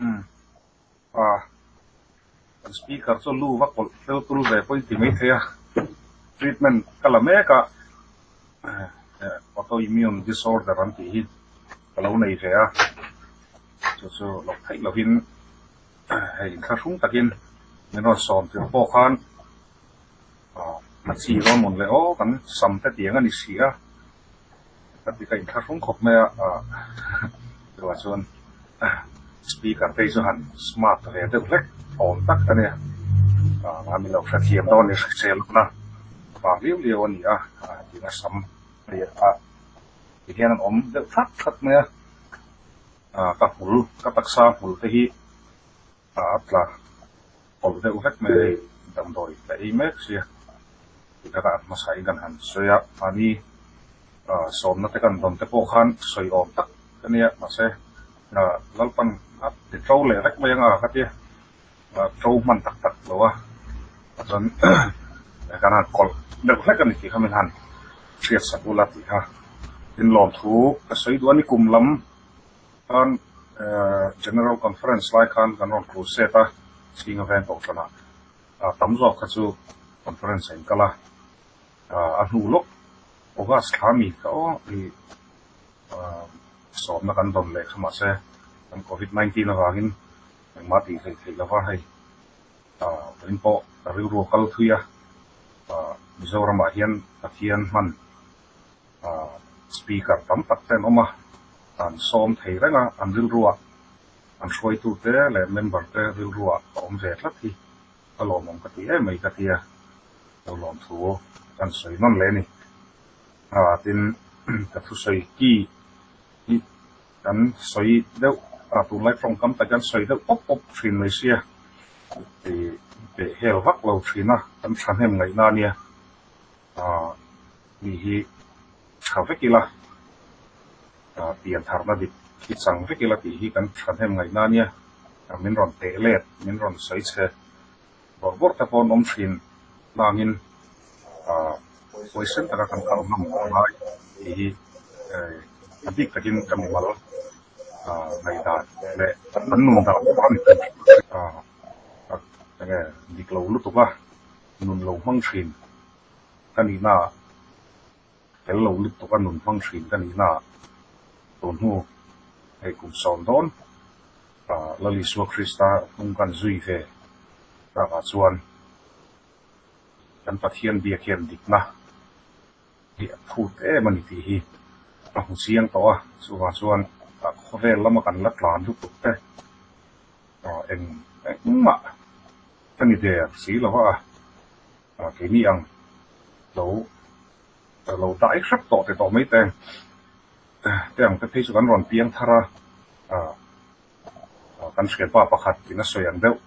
Umm ah kan speaker chu lu va kawlh fel tul ve pawhin ti mai thei a, treatment ka la mek a, autoimmune disorder an tih hi ka lo nei ve a, chu chu loh theih lovin hei inthlahrung takin min rawn sawm tir pawh khan a chi rawn mawn leh aw kan sam te tiang a ni si a. Ka ti ka inthlahrung khawp mai a, chuvah chuan speaker te hi chu han smart ve deuh hlek awm tak a nia, ah min lo hrethiam dawn ni hrisel lohna vang liau liau a ni a, tina sam riah a ti hian an awm deuh that that mai a, ka hmul ka taksa hmul te hi A tla awlh deuh vek mai a hei, damdawi ka ei mek sia tih kha ka hmasa in kan han sawi a, mahni sawmna te kan dawn te pawh khan sawi awm tak ka nia, mahse Lalpan a ti to leh vek mai anga ka tia, to hman tak tak lo a, chuan kan han kawlh deuh hlek a ni tih kha min han hriat sak ula tih kha tin lawmthu ka sawi duh a ni kum lam. Khan General Conference lai khan kan rawn crusade a, Chhinga veng kohhranah tam zawk kha chu conference a inkal a, a hnu lawk August thla mi kha aw i sawmna kan dawn leh kha mahse kan Covid 19 avangin engmah tih hleih theih lova hei vawiin pawh ka rilru a kal thui a, Mizoramah hian Pathian hman Speaker tam tak te an awm a, an sawm thei reng a, an rilruah an hruaitute leh member te rilruah a awm ve tlat hi ka lawmawm ka ti em mai ka tia, lo lawm thu kan sawi nawn leh a ni. Tin, ka thusawi ki hi kan sawi deuh, tunlai tawngkam tak hian sawi deuh pawp pawp thin mai sia, pehhel vak lo thin a, kan thahnem ngaihna a nia. Mi hi tha vek ila, pian tharna dik hi chang vek ila tih hi kan thahnem ngaihna ania, min rawn teh let, min rawn sawi chhe bawrh bawrh te pawh an awm thin hlangin huaisen taka kan kal ngam a ngai tih hi a bik takin ka mimal ngaihdan leh kan nun dan pawh a ni thei enge dik lo lutuk a nun lo hmang thin. Ka nihna ah tel lo lutuk a nun hmang hrin ka nihna ah tun hnu hei kum sawm dawn Lal Isua Krista hnung kan zui ve tak ah chuan kan Pathian biak hian dikna hi a phut em a ni tih hi ka hmu chiang tawh a, chuvang chuan khawvel lama kan la tlan lutuk te eng engmah ka ni der si lo a. Keini ang lo lo dai hrep tawh te tawh mai te te ang te phei chu kan rawn piang thar a, kan hriatpa pakhat in a sawi ang deuh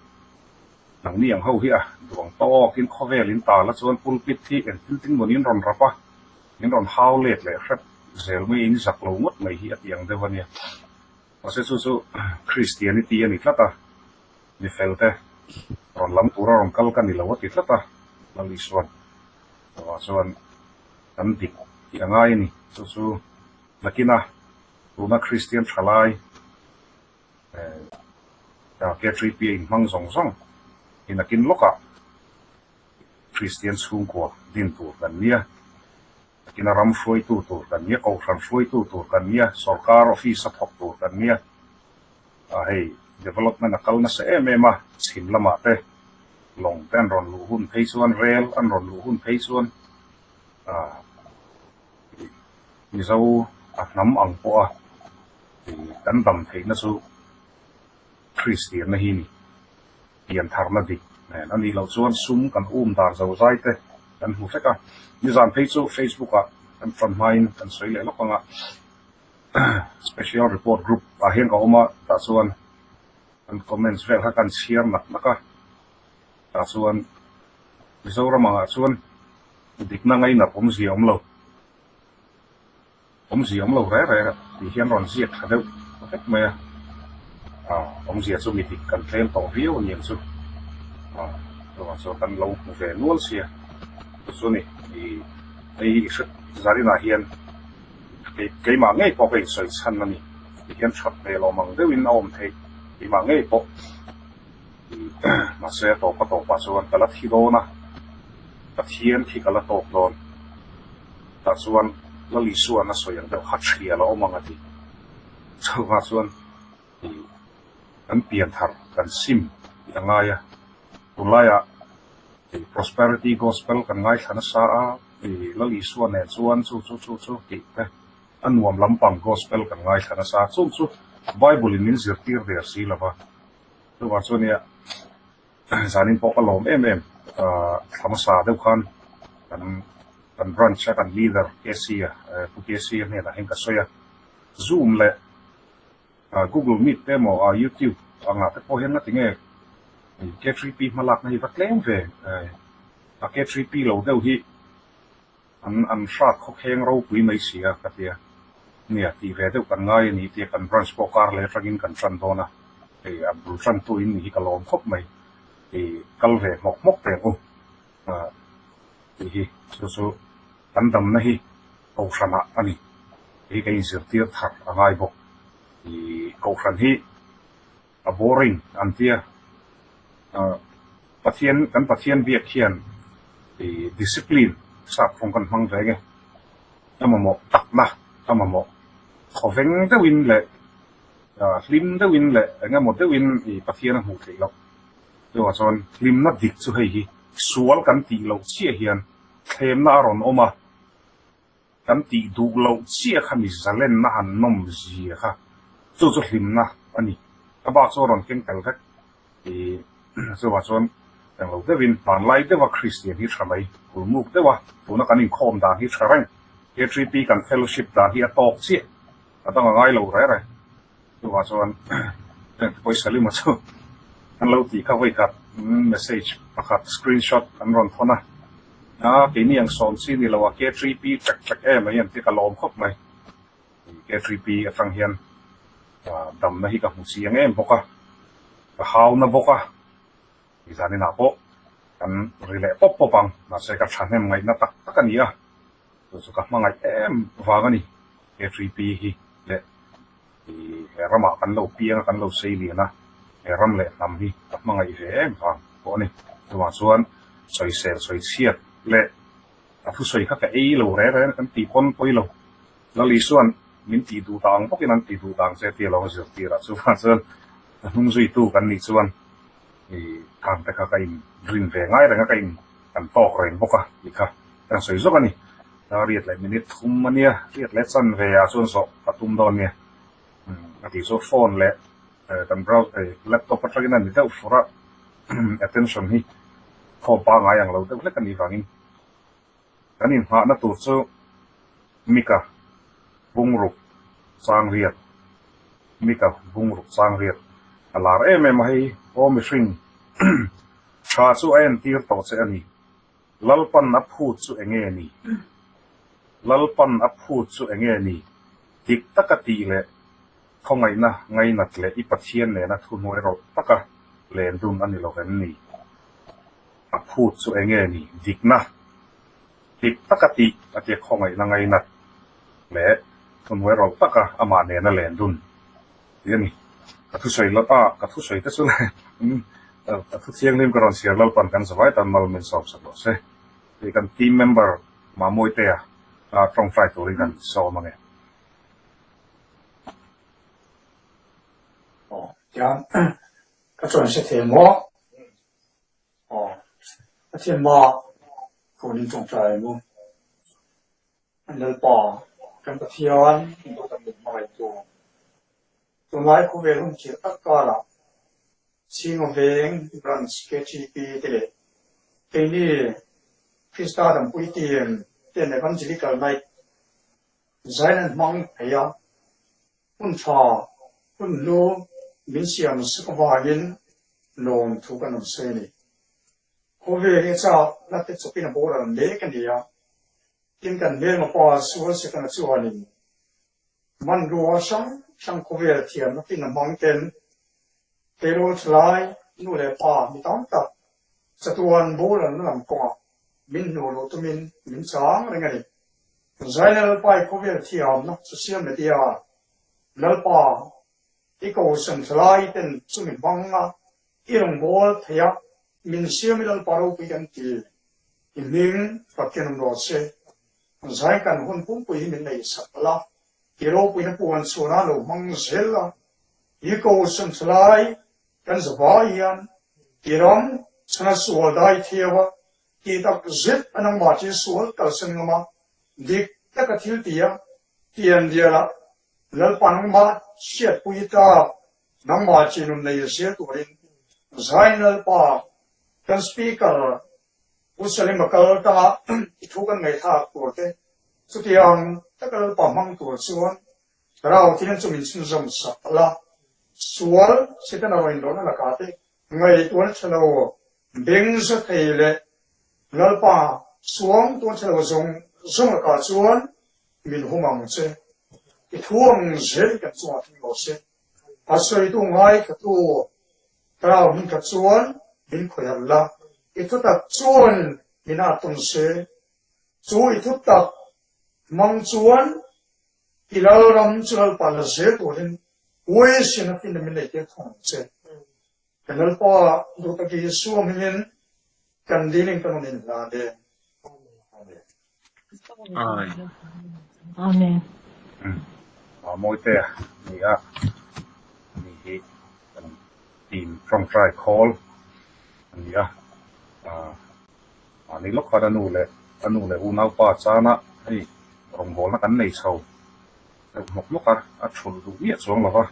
nangni ang ho hi a duang tawkin khawvel in tal a chuan pulpit hi engtin tin mawn in rawn rap a, min rawn hau let leh hrep zel mai in zak lo ngawt mai hi a ti ang deuh a nia. Mahse chu chu Christianity a ni tlat a. Mi fel te, rawn lam tura rawn kal ka ni lo a ti tlat a, Lal Isuan. Chuvang chuan kan dik tih a ngai a ni. Chu chu nakina tuna Kristian thalai K3P a inhmang zawng zawng hi nakin lawkah Kristian chhungkua din tur kan nia. Nakina ram hruaitu tur kan nia, kohhran hruaitu tur kan nia, sorkar office a thawk tur kan nia. Hei development a kal nasa em em a, chhim lamah te lawng te an rawn luh hun phei chuan rel an rawn luh hun phei chuan Mizo a hnam ang pawha kan dam theihna chu Kristianna hi ni piantharna dik nen a nih loh chuan sum kan um dar zo zai te kan hmu vek a, nizan phei chu Facebook ah kan tan hmain kan sawi leh lawk ang a. Special report group ah hian ka awm a, tah chuan an comments vel kha kan chhiar nak nak a, tah chuan Mizoram angah chuan dikna ngainat awmzia awm lo, awmzia awm lo reng reng a tih hian rawn ziak tha deuh vek mai a, awmzia chu mi dik kan tlem tawh viau a niang chu, chuvang chuan kan lo hmu ve nual sia chu chu a ni, hei hi zarinah hian. Keimah ngei pawh ka insawi chhan a ni. Ti hian that hmel awm ang deuhin a awm theih. Keimah ngei pawh mahse a tawp a tawpah chuan ka la thi dawn a, Pathian khi ka la tawk dawn. Tah chuan Lal Isua'n a sawi ang deuh kha thial a awm ang a ti. Chuvah chuan kan pian thar, kan sim tih a ngai a. Tunlaiah Prosperity Gospel kan ngaithla nasa a, Lal Isua nen chuan chu chu chu chu tih te. A nuam lampang Gospel kan ngaithla nasa. Chung chu Bible in min zirtir der si lo va. Chuvang chuan nia zanin pawh ka lawm em em. Thla hmasa deuh khan kan kan branch a kan leader KC a Pu KC a hnenah hian ka sawi a. Zoom leh Google Meet te emaw YouTube angah te pawh hian ngati nge K3P hmalakna hi va tlem ve. A K3P lo deuh hi An an hrat khawkheng ropui mai si a, ka ti a. Nia, tih ve deuh kan ngai a ni tia kan branch pawh kar leh atangin kan tan dawn a, hei a bul tantu in nih hi ka lawm khawp mai. Hei kal ve hmawk hmawk teh ang u tih hi chu chu kan damna hi kohhranah a ni. Hei ka inzirtir thar a ngai bawk. Ih kohhran hi a boring an tia. Pathian kan Pathian biak hian ih discipline sap fawng kan hmang ve nge a mamawh takna a mamawh khawveng deuhin leh hlim deuhin leh eng emaw deuhin ih Pathian a hmuh theih loh. Chuvang chuan hlimna dik chu hei hi sual kan tih loh chiah hian thlemna a rawn awm a. Kan tih duh loh chiah kha mi zalenna han nawm zia kha chu chu hlimna a ni. Ka bak chu a rawn keng tel vek. Ih chuvah chuan englo deuhin hmanlai deuha Kristian hi tha mai, kulmuk deuha tuna kan inkhawm dan hi tha reng. KTP kan fellowship dan hi a tawk chiah, a dang a ngai lo re re. Chuvah chuan heng te pawisa lima chu an lo tih kha vawikhat message pakhat screenshot an rawn thawn a, a keini ang sawm chi ni lo a K3P ṭek ṭek em mai an ti ka lawm khawp mai. K3P atang hian damna hi ka hmu chiang em bawk a, ka hauna bawk a, zaninah pawh kan ri leh pawp pawp ang, mahse ka thahnem ngaihna tak tak a ni a. Chu chu ka hmangaih em vang a ni. K3P hi leh he ramah kan lo piang a, kan lo sei lian a, he ram leh hnam hi ka hmangaih ve em vang pawh a ni. Chuvang chuan sawisel sawi chhiat leh a thusawi kha ka ei lo re re kan tih pawn pawi lo. Lal Isua'n min tih duh dang bawkin an tih duh dang che tia lo a zirtir a, chuvang chuan a hnungzuitu kan nih chuan khang te kha ka in rin ve ngai reng a, ka in kan tawk reng bawk a tih kha kan sawi zawk a ni. A riat leh minute thum a nia, riat leh chan ve ah chuan zawh ka tum dawn nia. A tih chu phone leh kan browser laptop atangin a ni deuh fur a, attention hi khawm pangngai ang lo deuh hlek a nih vangin kan inhngahna tur chu Mika bungruk chang riat, Mika bungruk chang riat a lar em em a hei aw mihring tha chu a entir tawh che a ni. Lalpan a phut chu enge ni? Lalpan a phut chu enge ni? Dik taka tih leh khawngaihna ngainat leh i Pathian nena thuhnuai rawh taka len dun a ni lo vem ni? A phut chu enge ni? Dikna dik taka tih a tia khawngaihna ngainat leh thuhnuai rawh taka amah nena len dun tih a ni. Ka thusawi lo a, ka thusawi te chu le ka thu thianghlim ka rawn chhiar Lalpan kan zavai tan mal min sawm sak rawh se tih kan team member Mamuitea tawngtai turin kan sawm ange. Aw tiang ka chuan hre thei maw? Aw Pathian ma phone in tawngtai maw? An Lalpa kan Pathian in duh kan min hmangaihtu tunlai khawvel hun khirh tak karah Chhinga Veng Branch KTP te leh keini Krista Dampui Team ten Evangelical Night zain an hmang thei a, hun tha, hun hlu min siam sak avangin lawmthu kan rawn sawi a ni. Khawvel hi chak na te chawpin a boral mek a ni a, tin kan hmelma pa sual Setana chuanin hmanrua hrang hrang khawvel thiamna fin a hmang ten tleirawl thalai nu leh pa mi tam tak chatuan boralna lam kawngah min hnuh luh tumin min chang reng a ni. Zai Lalpa i khawvel thiamna social media Lalpa. I Kohhran thalai ten chumi hmanga i rawngbâwl theih a, min siam i Lalpa ropui kan ti. I hming fakin awm rawh se. Zai kan hun pumpui hi min nei sak la, i ropuina puan chhuanah lo hmang zel la, i Kohhran thalai kan zavai hian i ram chhana sual dai thiau a, tih tak zet a nangmah chi sual kalsan ngam a, dik taka thil ti a, tian dialah Lalpa nangmah hriatpui tlak nangmah chi nun nei zel turin Zain Lalpa kan Speaker Pu Salima kal tanga i thu kan ngaihthlak tur te chutiang taka Lalpa hmang tur chuan Thlarau thian chu min chhunzawm sak la, sual Setana rawn inrawlhna lakah te ngaihtuahna tha lo beng za thei leh Lalpa suang tuan tha lo zawng zawng lakah chuan min hum ang che. I thu ang zel kan chungah thing lo se. A sawitu ngai kha tu Thlarau hming kha chuan min khawih la, i thutak chuan min at tawn se. Chu i thutak hmang chuan i Lalram chu Lalpa la zel turin huaisen a fin min nei tir thung ang che. Kan Lalpa duhtak Isua hmingin kan dilin kan rawn inhlan e. Amen. Amen. A Mawitea ni a, ani hi kan team tawngtai khawl a ni a, mahni lawk khan a nu leh a nu leh unaupa chana hei rawngbawlna kan nei chho deuh hnawk hnawk a, a thulh duh miah chuang lo va,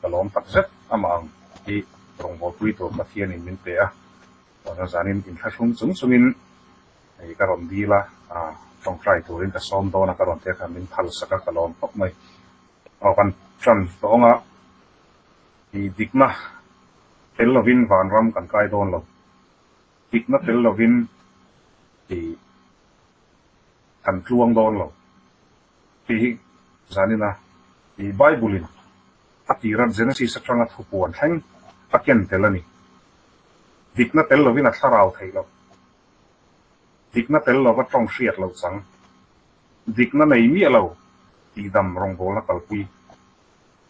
ka lawm tak zet amah ang hi rawngbawlpui tur Pathianin min pe a. Chuan zanin inthlahrung chung chungin hei ka rawn dil a, tawngtai turin ka sawm dawn a ka rawn tia kha min phal sak a ka lawm khawp mai. Aw kan tan tawng a, i dikna tel lovin vanram kan kai dawn lo, dikna tel lovin i kan tluang dawn lo tih hi zanina i Bible in a tira Genesis atanga thupuan thleng a ken tel a ni. Dikna tel lovin a thlarau theih loh. Dikna tel lova tawng hriat loh chang. Dikna nei miah lo tihdam rawngbawlna kalpui.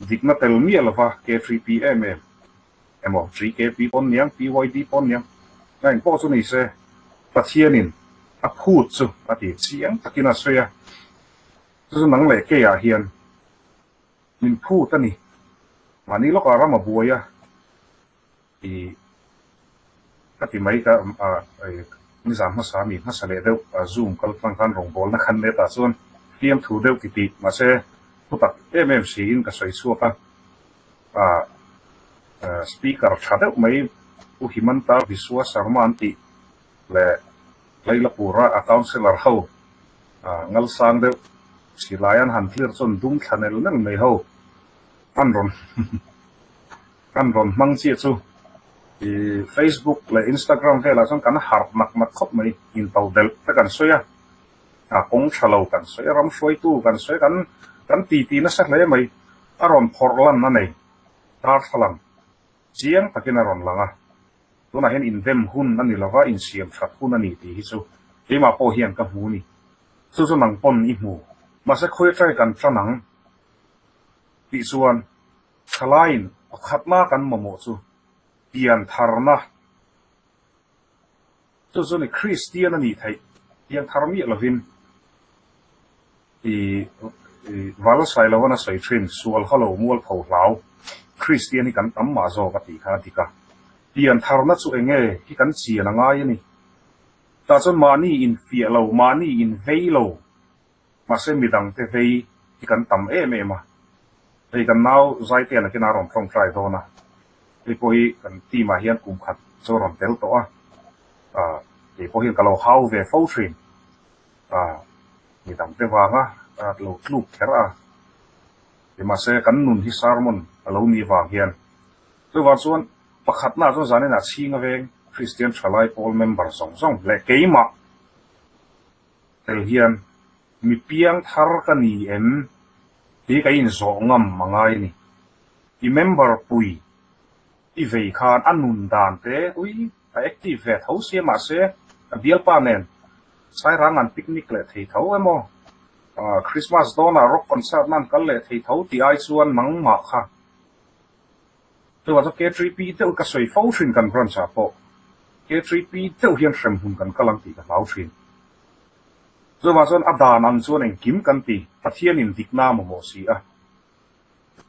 Dikna tel miah lova K3P em em emaw 3KP pawn niang, PYD pawn niang, a engpawh chu ni se Pathianin a phut chu a ti chiang takin a sawi a. Chu chu nang leh keiah hian min phut a ni. Mahni lawkah ram a buai a. I ka ti mai ka nizan hmasa mi hmasa leh deuh zoom kal tlang khan rawngbawlna khan net ah chuan fiamthu deuh ti tih mahse thu tak em em siin ka sawi chhuak a, speaker tha deuh mai Pu Himanta Biswa Sarma an tih leh Lailapura a councillor ho ngalsang deuh silai an han clear chuan dum thla nel nel mai ho an rawn Kan rawn hmang chiah chu i Facebook leh Instagram velah chuan kan harh nak nak khawp mai, in to delh te kan sawi a, a kawng tha lo kan sawi a, ram hruaitu kan sawi a, kan kan titi nasa hle mai, a rawn phawrh lan a nei, darthlalang chiang takin a rawn lang a, tunah hian indem hun a ni lova, insiam that hun a ni tih hi chu keimah pawh hian ka hmu ni, chu chu nang pawn i hmu, mahse khawi atanga kan tan ang tih chuan Thalaiin pakhatna kan mamawh chu piantharna, chu chu ni Kristian a nih theih, pianthar miah lovin i val sai lovan a sawi thin, sual kha lo mualpho hlau, Kristian hi kan tam mah zawk a tih kha a dik a. Piantharna chu enge hi kan chian a ngai a ni. Tah chuan mahni infiah lo, mahni invei lo, Mahse midangte vei hi kan tam em em a, hei kan nau Zaite nakin a rawn tawngtai dawn a, hei pawh hi kan team ah hian kum khat chu a rawn tel tawh a, ah kei pawh hian ka lo hau ve fo thin, ah midangte vanga lo tluk kher a, mahse kan nun hi sermon a lo nih vang hian chuvang chuan pakhatna ah chuan zanin ah chhing a veng Kristian Thalai Pawl member zawng zawng leh keimah Tel hian mi piang thar ka ni em tih ka inzawh ngam a ngai a ni. I member pui i vei khan a nun dan te ui a active ve tho sia mahse a bialpa nen Sairang an picnic leh thei tho emaw Christmas dawnah rock concert nan kal leh thei tho tih ai chuan nangmah kha. Chuvang chuan K3P deuh ka sawi fo thin kan branch ah pawh K3P deuh hian hremhmun kan kal ang tih ka hlau thin. Chuvang chuan a dan ang chuan engkim kan ti, Pathianin dikna a mamawh si a.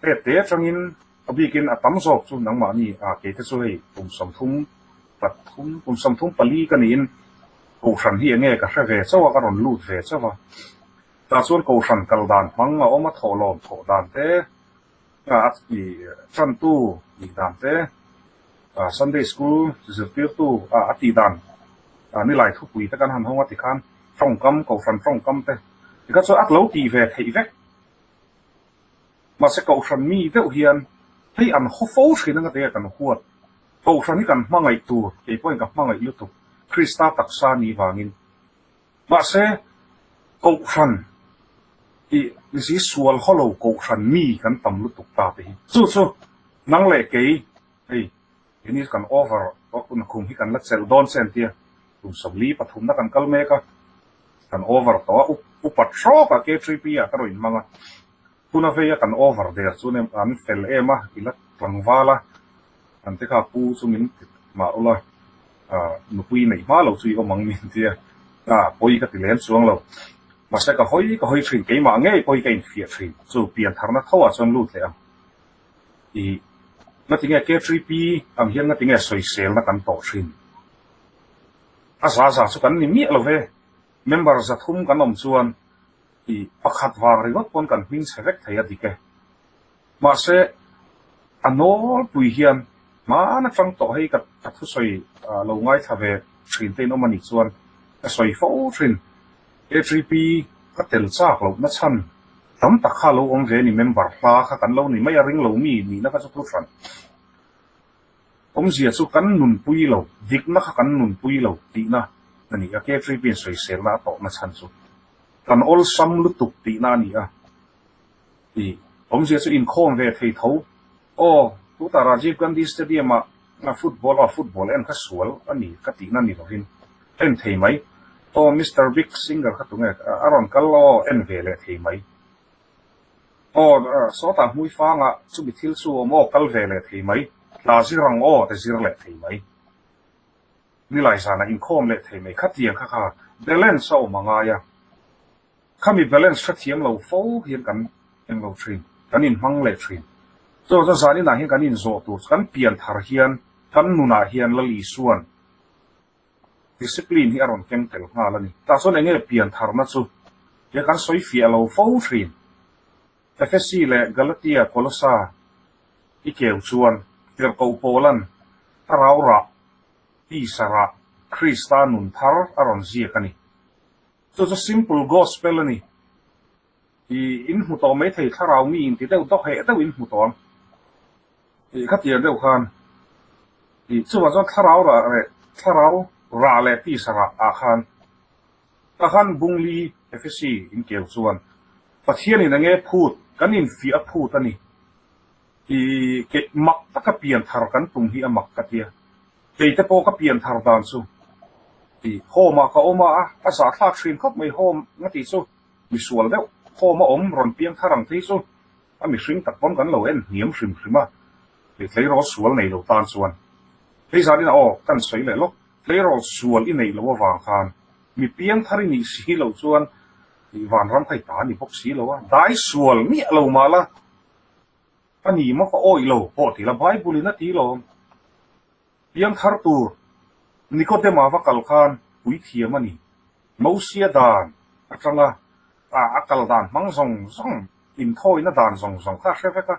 Tet te atangin a bikin a tam zawk chu nangmahni a keite chu hei kum 33, kum 34 ka niin Kohhran hi enge ka hre ve chauh a, ka rawn lut ve chauh a. Tah chuan Kohhran kal dan hmang a awm a, thawhlawm thawh dan te, a tantu tih dan te, Sunday School zirtirtu a tih dan nilai thupui te kan han hawng a tikhan tawngkam, Kohhran tawngkam te tikha chuan a lo tih ve theih vek. Mahse Kohhran mi deuh hian hei an haw fo thin anga te kan huat. Kohhran hi kan hmangaih tur, kei pawhin ka hmangaih lutuk, Krista taksa ni vangin. Mahse Kohhran tih zi sual haw lo Kohhran mi kan tam lutuk ta te hi. Chu chu nang leh kei hei ini kan over khum hi kan la chelh dawn che an tia tum 43 na kan kal mek a. Kan over tawh a, upat hrawk a K3P ah ka rawn inhmang a, tuna vei a kan over der chu an fel em a, i la tlangval a, an te kha pu chu min ti mah ula, nupui neih hma lo chu i awm ang min ti a, pawi ka ti lem chuang lo. Mahse ka hawi ka hawi thin, keimah ngei pawi ka infiah thin, chu piantharna tho ah chuan lut leh ang. I ngatinge K3P ang hian ngatinge sawiselna kan tawh thin? A za za chu kan ni miah lo ve. Member 300 kan awm chuan i pakhat vang ringawt pawn kan hming chhe vek thei a dik e. Mahse, a nawlpui hian hman atang tawh hei ka thusawi lo ngaithla ve thin te in awm a nih chuan ka sawi fo thin. K3P ka tel chak loh na chhan tam tak kha lo awm ve a ni member hla kha kan lo ni mai a ring lo mi nihna kha chu thu hran. Awmzia chu kan nunpui lo, dikna kha kan nunpui lo tihna a ni a, K3P in sawiselna a tawhna chhan chu kan awlsam lutuk tihna a ni a, tih awmzia chu inkhawm ve thei tho. Aw, tutah Rajiv Gandhi Stadium ah football, aw football en kha sual a ni ka tihna ni lovin en thei mai. Aw, Mister Big Singer kha tunge a rawn kal aw en ve leh thei mai. Aw, sawtah hmui fangah chumi thil chu awm aw kal ve leh thei mai, hla zir ang aw te zir leh thei mai. Nilai zanah inkhawm leh thei mai khatiang kha kha balance a awm a ngai a. Khami balance hrethiam lo fo hian kan englo thin, kan inhmang leh thin. Chu chu zaninah hian kan inzawh tur chu kan pian thar hian kan nunah hian Lal Isuan Discipline hi a rawn keng tel nghal a ni. Tah chuan enge pian tharna chu he kan sawi fiah lo fo thin. Efesi leh Galatia Kolosa i keu chuan tirhkoh Paulan thlarau rah, tisa rah, Krista nun thar a rawn ziak a ni. Chu chu simple gospel a ni. I inhmu tawh mai thei thlarau mi inti deuh dawk heh deuh inhmu tawh ang. Tih kha tir deuh khan tih chuvang chuan thlarau rah leh thlarau rah leh tisa rah ah khan tah khan Bungli Efesi in keu chuan Pathianin enge phut kan infiah a phut a ni tih kei mak taka pian thar kan tum hi a mak ka tia kei te pawh ka pian thar dan chu tih home ah ka awm a a zahthlak hrin khawp mai home nga tih chu misual deuh home a awm rawn piang thar ang te hi chu A mihring tak pawn kan lo en hniam hrim hrim a, hei tleirawl sual nei lo tan chuan. Hei zanin a aw kan sawi leh lawk, tleirawl sual i neih loh avang khan mi piang thar i nih si loh chuan i vanram kha i ta a ni bawk si lo a, dai sual miah lo mah la, a ni maw ka awih lo pawh ti la, Bible in a ti lawm. Piang thar tur Nikodema va kal khan puithiam a ni. Mosia dan atanga a kal dan hmang zawng zawng, inthawina dan zawng zawng kha a hre vek a.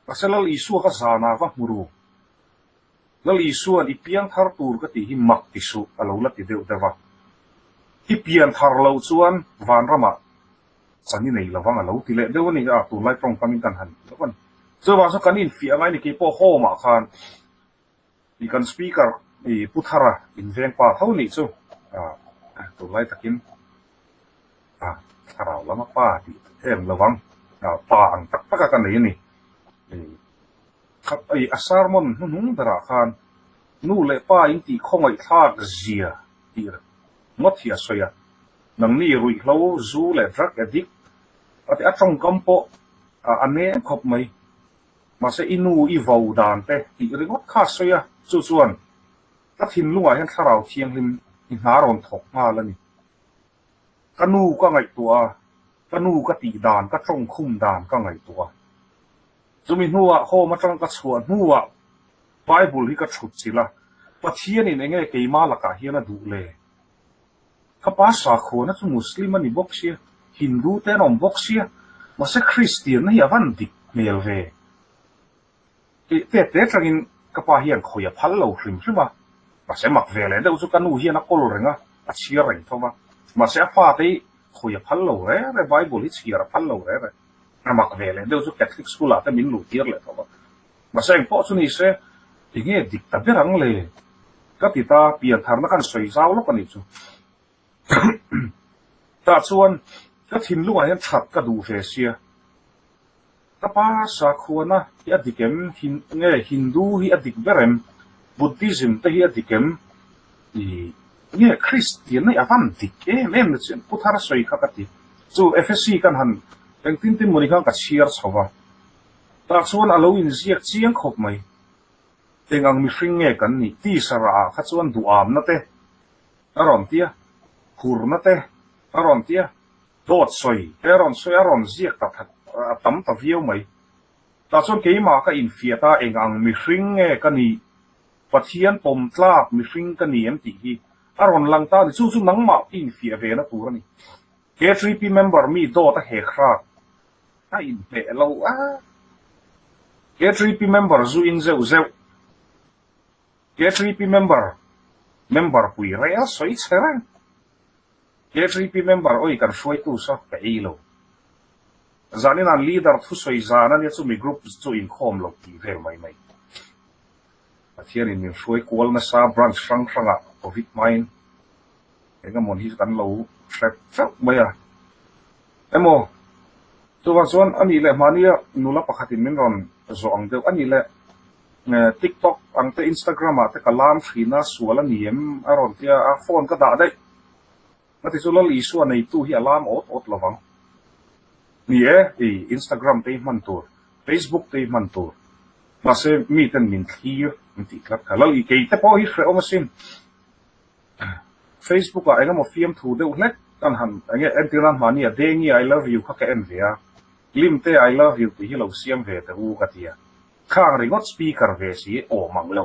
Mahse Lal Isua kha zanah va hmu ru. Lal Isua'n i piang thar tur ka tih hi mak ti suh a lo la ti deuh deuh a. I pian thar loh chuan vanramah chan i nei lovang a lo ti leh deuh a ni. A, tunlai tawngkamin kan han ti lo a ni. Chuvang chu kan infiah ngai ni keipawh home ah khan i kan speaker i Pu Thara inveng pa tho nih chu tunlai takin thlarau lama pa tih em lovang pa ang tak taka ka nei a ni. I a sermon hnuhnung berah khan nu leh pa in tih khawngaihthlak zia tih ngawt hi a sawi a. Nangni ruihhlo, zu leh drug addict a tih a tawngkam pawh a nem khawp mai. Mahse i nu i vo dan te tih ringawt kha a sawi a, chu chuan ka thinlungah hian thlarau thianghlim i hna rawn thawk nghal a ni. Ka nu ka ngaihtuah a, ka nu ka tih dan, ka tawngkhum dan ka ngaihtuah a. Chumi hnuah home atang ka chhuah hnuah Bible hi ka chhut chilh a, Pathianin enge keimah lakah hian a duh le? Ka pa sakhuana chu Muslim a ni bawk sia, Hindu te an awm bawk sia, mahse Kristianna hi a van dik hmel ve. Tih te te tangin ka pa hian khawi a phal lo hrim hrim a, mahse mak ve leh deuh chu ka nu hian a kawl reng a, a chhiar reng tho va, mahse a fate hi khawi a phal lo re re, Bible hi chhiar a phal lo re re, a mak ve leh deuh chu Catholic school ah te min luh tir leh tho va. Mahse engpawh chu ni se, enge dik ta ber ang le? Ka ti ta, piantharna kan sawi zau lawk a nih chu. Tah chuan ka thinlungah hian that ka duh ve sia. Ka pa sakhuana hi a dik em? Nge Hindu hi a dik ber em? Buddhism te hi a dik em? I nge Kristianna hi a van dik em em na chian Pu Thara sawi kha ka ti. Chu Ephesi kan han engtin tin mawni khan ka chhiar chho va. Tah chuan a lo inziak chiang khawp mai. Eng ang mihring nge kan nih? Tisa rah ah kha chuan duhamna te a rawn ti a, hurna te a rawn ti a, dawt sawi te a rawn sawi a, a rawn ziak ta a tam ta viau mai. Tah chuan keimah ka infiat a, eng ang mihring nge ka nih? Pathian pawm tlak mihring ka ni em tih hi a rawn lang ta a ni. Chu chu nangmah i infiah ve na tur a ni. K3P member mi dawt a hek hrak A inhmeh lo a. K3P member zu in zeuh zeuh. K3P member member pui rel sawi chhe reng. K3P member awi kan hruaitu saw ka ei lo. Zanin an leader thusawi zan ania chumi group chu inkhawm lo tih vel mai mai. Pathianin min hruai kual nasa branch hrang hrangah Covid hmain engemaw hi kan lo hre teuh mai a. Emaw, chuvang chuan a nih leh mahnia nula pakhatin min rawn zawh ang deuh a nih leh TikTok ang te Instagram ah te ka lam thin a, sual a ni em a rawn tia a, phone ka dah daih. A ti chu Lal Isua neitu hi a lam awt awt lovang. Ni e, i Instagram te hi hman tur, Facebook te hi hman tur. Mahse miten min thlir an tih tlat kha. Lal i keite pawh hi hrehawm asin. Facebook ah engemaw fiamthu deuh hlek kan han enge entir nan mahni a Dengi I love you kha ka en ve a, Limte I love you tih hi lo siam ve teh u ka ti a, khang ringawt speaker ve si awm ang lo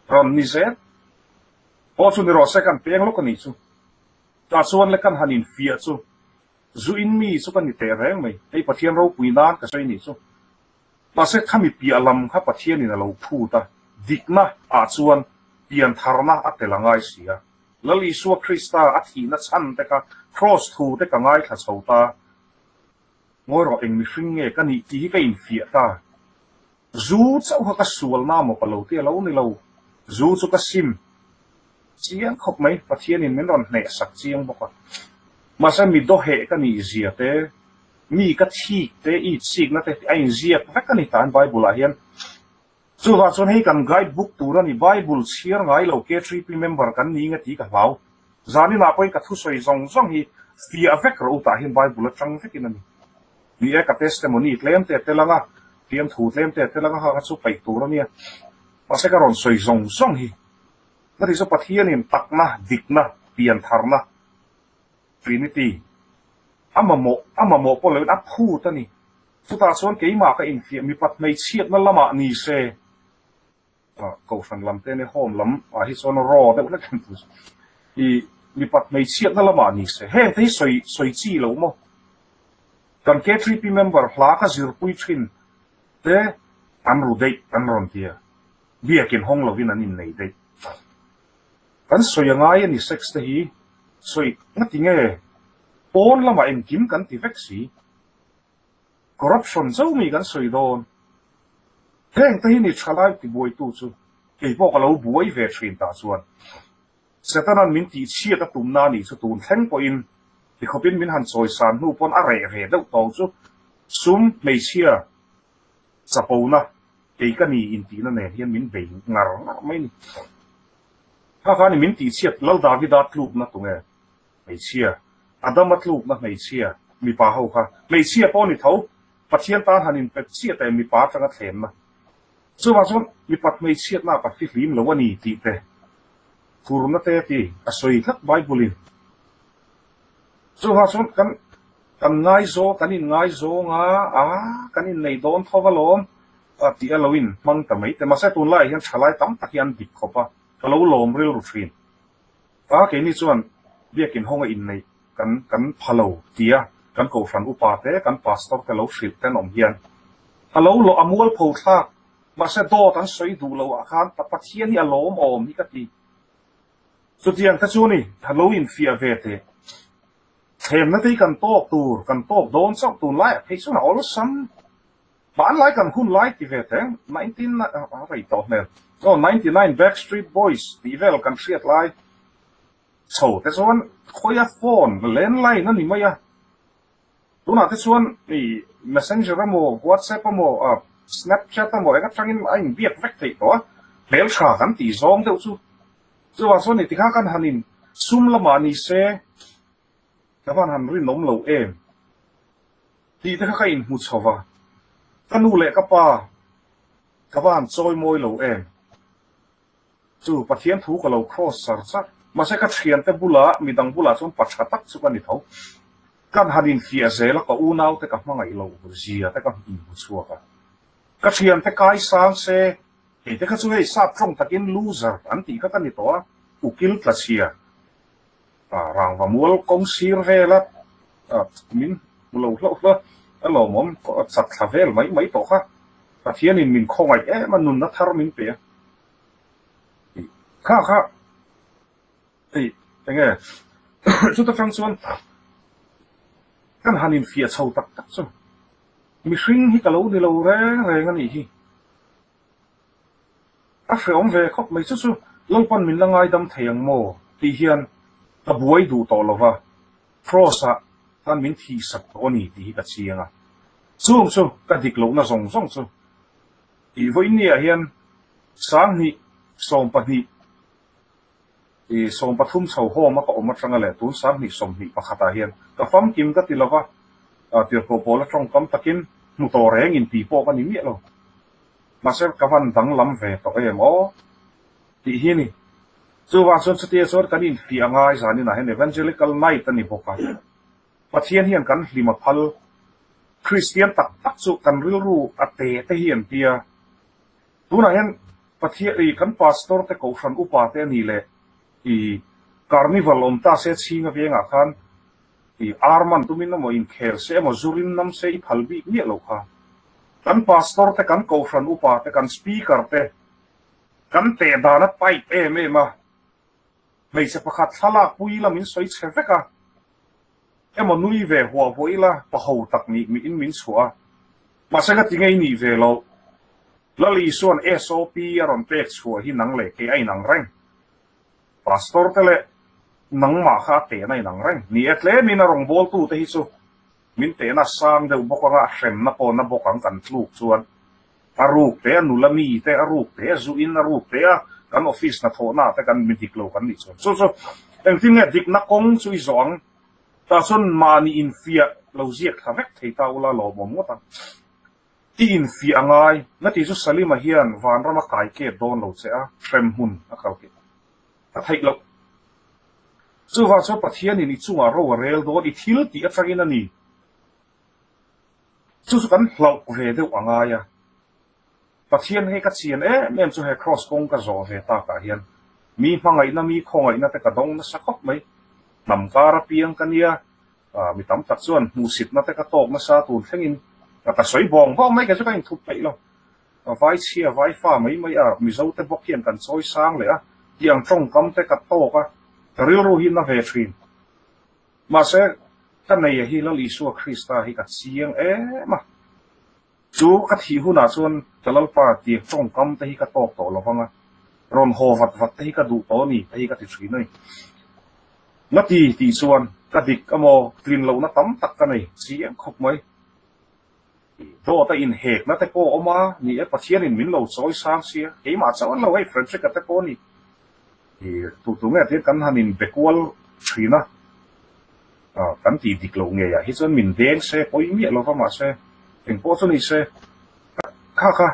rawn ni zel pawh chu ni rawh se kan peng lawk a nih chu. Tah chuan le kan han infiah chu zu in mi chu ka ni teh reng mai, hei Pathian ropui nan ka sawi nih chu. Mahse khami piah lam kha Pathianin a lo phut a, dikna ah chuan piantharna a tel a ngai si a. Lal Isua Krista a thihna chhan te kha Kraws thu te ka ngaithla chho ta. Ngawi rawh eng mihring nge ka nih tih hi ka infiah ta. Zu chauh kha ka sualna maw ka lo ti a lo ni lo. Zu chu ka sim chiang khawp mai, Pathianin min rawn hnehsak chiang bawk a. Mahse mi dawheh ka nih zia te, Mi ka thik te, i chikna te a inziak vek a ni ta an Bible ah hian. Chuvang chuan hei kan guide book tur a ni, Bible chhiar ngai lo K3P member kan ni nge tih ka hlau. Zanin ah pawhin ka thusawi zawng zawng hi fiah vek rawh u tah hian Bible atang vekin a ni. Ni e, ka testimony tlem te a tel ang a, fiamthu tlem te a tel ang a, kha chu paih tur a nia. Mahse ka rawn sawi zawng zawng hi ka ti chu Pathianin takna, dikna, piantharna, Trinity, A mamawh, a mamawh pawh loin a phut a ni. Chutah chuan keimah ka infiah mipat hmeichhiatna lamah ni se, Kohhran lam te nia home lam ah hi chuan raw deuh hlek em tu chu. I mipat hmeichhiatna lamah ni se, heng te hi sawi sawi chi lo maw? Kan K3P member hla ka zirpui thin te an ru deih an rawn ti a, biakin hawng lovin an innei deih. Kan sawi a ngai a ni sex te hi sawi ngati nge pawn lamah engkim kan ti vek si corruption zo mi kan sawi dawn heng te hi ni tha lai ti buaitu chu kei pawh ka lo buai ve thin tah chuan Setanan min tih chhiat a tumna nih chu tun thleng pawhin ti khawpin min han chawi san hnu pawn a reh ve deuh tawng chu sum hmeichhia chapona Kei ka ni intihna nen hian min bei ngar ngar mai ni. Kha kha ni min tihchhiat Lal Davida tlukna tunge hmeichhia, Adama tlukna hmeichhia, mipa ho kha hmeichhia pawh ni tho, Pathian tan han inpet chiah teh mipa atanga thlenna. Chuvang chuan mipat hmeichhiatna ka fihlim lo a ni tih te, hurna te ti a sawi tlat Bible-in. Chuvang chuan kan kan ngaizawng kan inngaizawng a, a kan innei dawn tho alawm tih a lo inhmang ta mai te. Mahse tunlaiah hian thalai tam tak hi an dik khawp a, ka lo lawm rilru thin. A keini chuan biakin hawnga inneih kan kan pha lo tia kan kohhran upa te, kan pastor te lo hrilh te an awm hian a lo lawh a mualpho thlak. Mahse dawt an sawi duh lo ah khan Pathian hi a lawm awm hi ka ti. Chutiang te chu ni a lo infiah ve teh. Thlemna te hi kan tawk tur, kan tawk dawn chauh tunlaiah phei chuan a awlsam. Hmanlai kan hun lai ti ve teh, 19 a rei tawh hmel. Aw, 99 Backstreet Boys tih vel kan hriat lai chho te chuan khawia phone landline a ni mai a. Tunah te chuan i messenger emaw, WhatsApp emaw, Snapchat emaw eng atangin a inbiak vek theih tawh a, hmeltha kan tih zawng deuh chu. Chuvang chuan ni tikha kan han in sum lamah ni se ka van han rinawm lo em tih te kha ka inhmu chho va, ka nu leh ka pa ka va han chawi mawi lo em. Chu Pathian thu ka lo cross char char. Mahse ka thiante bulah, midang bulah chuan pa tha tak chu ka ni tho. Kan han infiah zel a, ka unaute ka hmangaih lo zia te ka inhmu chhuak a. Ka thiante kai sang se, kei te kha chu hei sap tawng takin loser an tih kha ka ni tawh a, ukil tla chhia, rangva mual kawng sir vel a, min hmu lo hlauh hlauh a lawmawm chat thla vel mai mai tawh kha. Pathianin min khawngaih em a, nunna thar min pe a. Kha kha ei enge chuta tang chuan kan han infiah chho tak tak chu mihring hi ka lo ni lo reng reng a nih hi. A hreawm ve khawp mai chu chu Lalpan min la ngaidam thei ang maw tih hian ka buai duh tawh lo va, Cross-ah khan min thihsak tawh a ni tih hi ka chiang a. Chung chu ka dik lohna zawng zawng chu Tih vawiinniah hian 20 20 i 13 chho home a ka awm atanga leh tun 20 21 ah hian ka famkim ka ti lova, tirhkoh pawl a tawngkam takin hmu tawh reng in tih pawh ka ni miah lo. Mahse ka van danglam ve tawh em aw tih hi a ni. Chuvang chuan chutia chuan kan infiah ngai zaninah hian Evangelical Night a ni bawk a. Pathian hian kan hlim a phal. Kristian tak tak chu kan rilru a te te hi an tia. Tunah hian Pathian i kan pastor te kohhran upa te a nih leh i carnival awm ta se chhinga vengah khan i ar man tumin emaw inkhel se emaw zurin nam se i phal bik miah lo kha. Kan pastor te kan kohhran upa te kan speaker te kan teh dan a tight em em a. Hmeichhe pakhat thlalak pui ila min sawi chhe vek a, emaw nui ve huah huah ila pa ho tak nih miin min chhuah a, mahse ka ti ngei nih ve loh. Lal Isua'n SOP a rawn pek chhuah hi nang leh kei a inang reng. Pastor te leh nangmah kha a tehna inang reng. Ni e, tlemin a rawngbawltu te hi chu min tehna sang deuh bawk anga a hremna pawh na bawk ang kan tluk chuan. A ruk te, a nula mi te, a ruk te, a zu in a ruk te a kan office hnathawhna ah te kan mi dik lo kan nih chuan chu chu engtin nge dikna kawng chu i zawh ang tah chuan mahni infiah lo ziak thla vek thei ta ula lawmawm ngawt ang. I infiah a ngai na tih chu Salima hian vanram a kai kep dawn lo che a, hremhmun a kal kep a theih loh. Chuvang chuan Pathianin i chungah ro a rel dawn i thil tih atangin a ni. Chu chu kan hlauh ve deuh a ngai a. Pathian hei ka chian em em chu he Kraws kawng ka zawh ve takah hian mi hmangaihna, mi khawngaihna te ka dawng nasa khawp mai. Hnam kar apiang ka nia, mi tam tak chuan hmuhsitna te ka tawk nasa tun thlengin ka sawi bawng bawng mai kei chu ka inthup peih lo. Vaichhia, vaifa mai mai a, Mizo te bawk hian kan chawi sang leh a, tiang tawngkam te ka tawk a, ka rilru hi na ve thin. Mahse, ka neia hi Lal Isua Krista hi ka chiang em a. Chu ka thih hunah chuan ka Lalpa tiang tawngkam te hi ka tawk tawh lo vang a, rawn haw vat vat te hi ka duh tawh a ni te hi ka ti thin a ni. Nga ti tih chuan ka dik emaw tlin lohna tam tak ka nei chiang khawp mai. Dawt a inhekna te pawh a awm a, ni e, Pathianin min lo chawi sang sia, keimah chauh an lo hei Frederick-a te pawh a ni. Tu tu nge tiin kan han inbe kual thin a, kan tih dik loh ngeiah hi chuan min deng se pawi miah lo va, mahse engpawh chu ni se kha kha.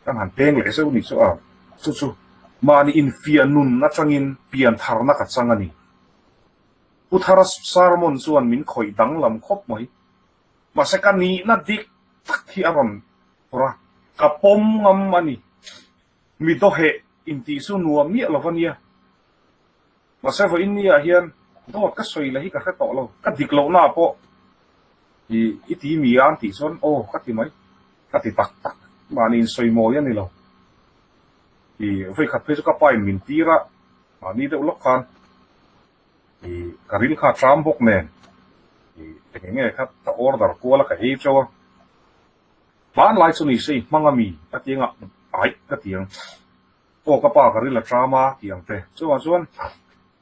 Kan han peng leh zeuh ni chu a, chu chu mahni infiah nun atangin pian tharna ka chang a ni. Pu Thara sermon chuan min khawih danglam khawp mai. Mahse ka nihna dik tak hi a rawn phawrh a, ka pawm ngam a ni. Mi dawheh intih chu nuam miah lo va nia. Mahse vawiin ni ah hian dawt ka sawi leh hi ka hre tawh lo, ka dik lohna ah pawh i i ti mi a an tih chuan aw ka ti mai, ka ti tak tak, mahni insawi mawi a ni lo. I vawikhat phei chu ka pa in min tir a, mahni deuh lawk khan i ka ril kha a tram bawk nen i eng enge kha ka order kual a ka ei teuh a, hmanlai chu ni se i hmang a mi a ti anga aih ka ti ang. Aw ka pa ka ril a tram a tih ang te. Chuvang chuan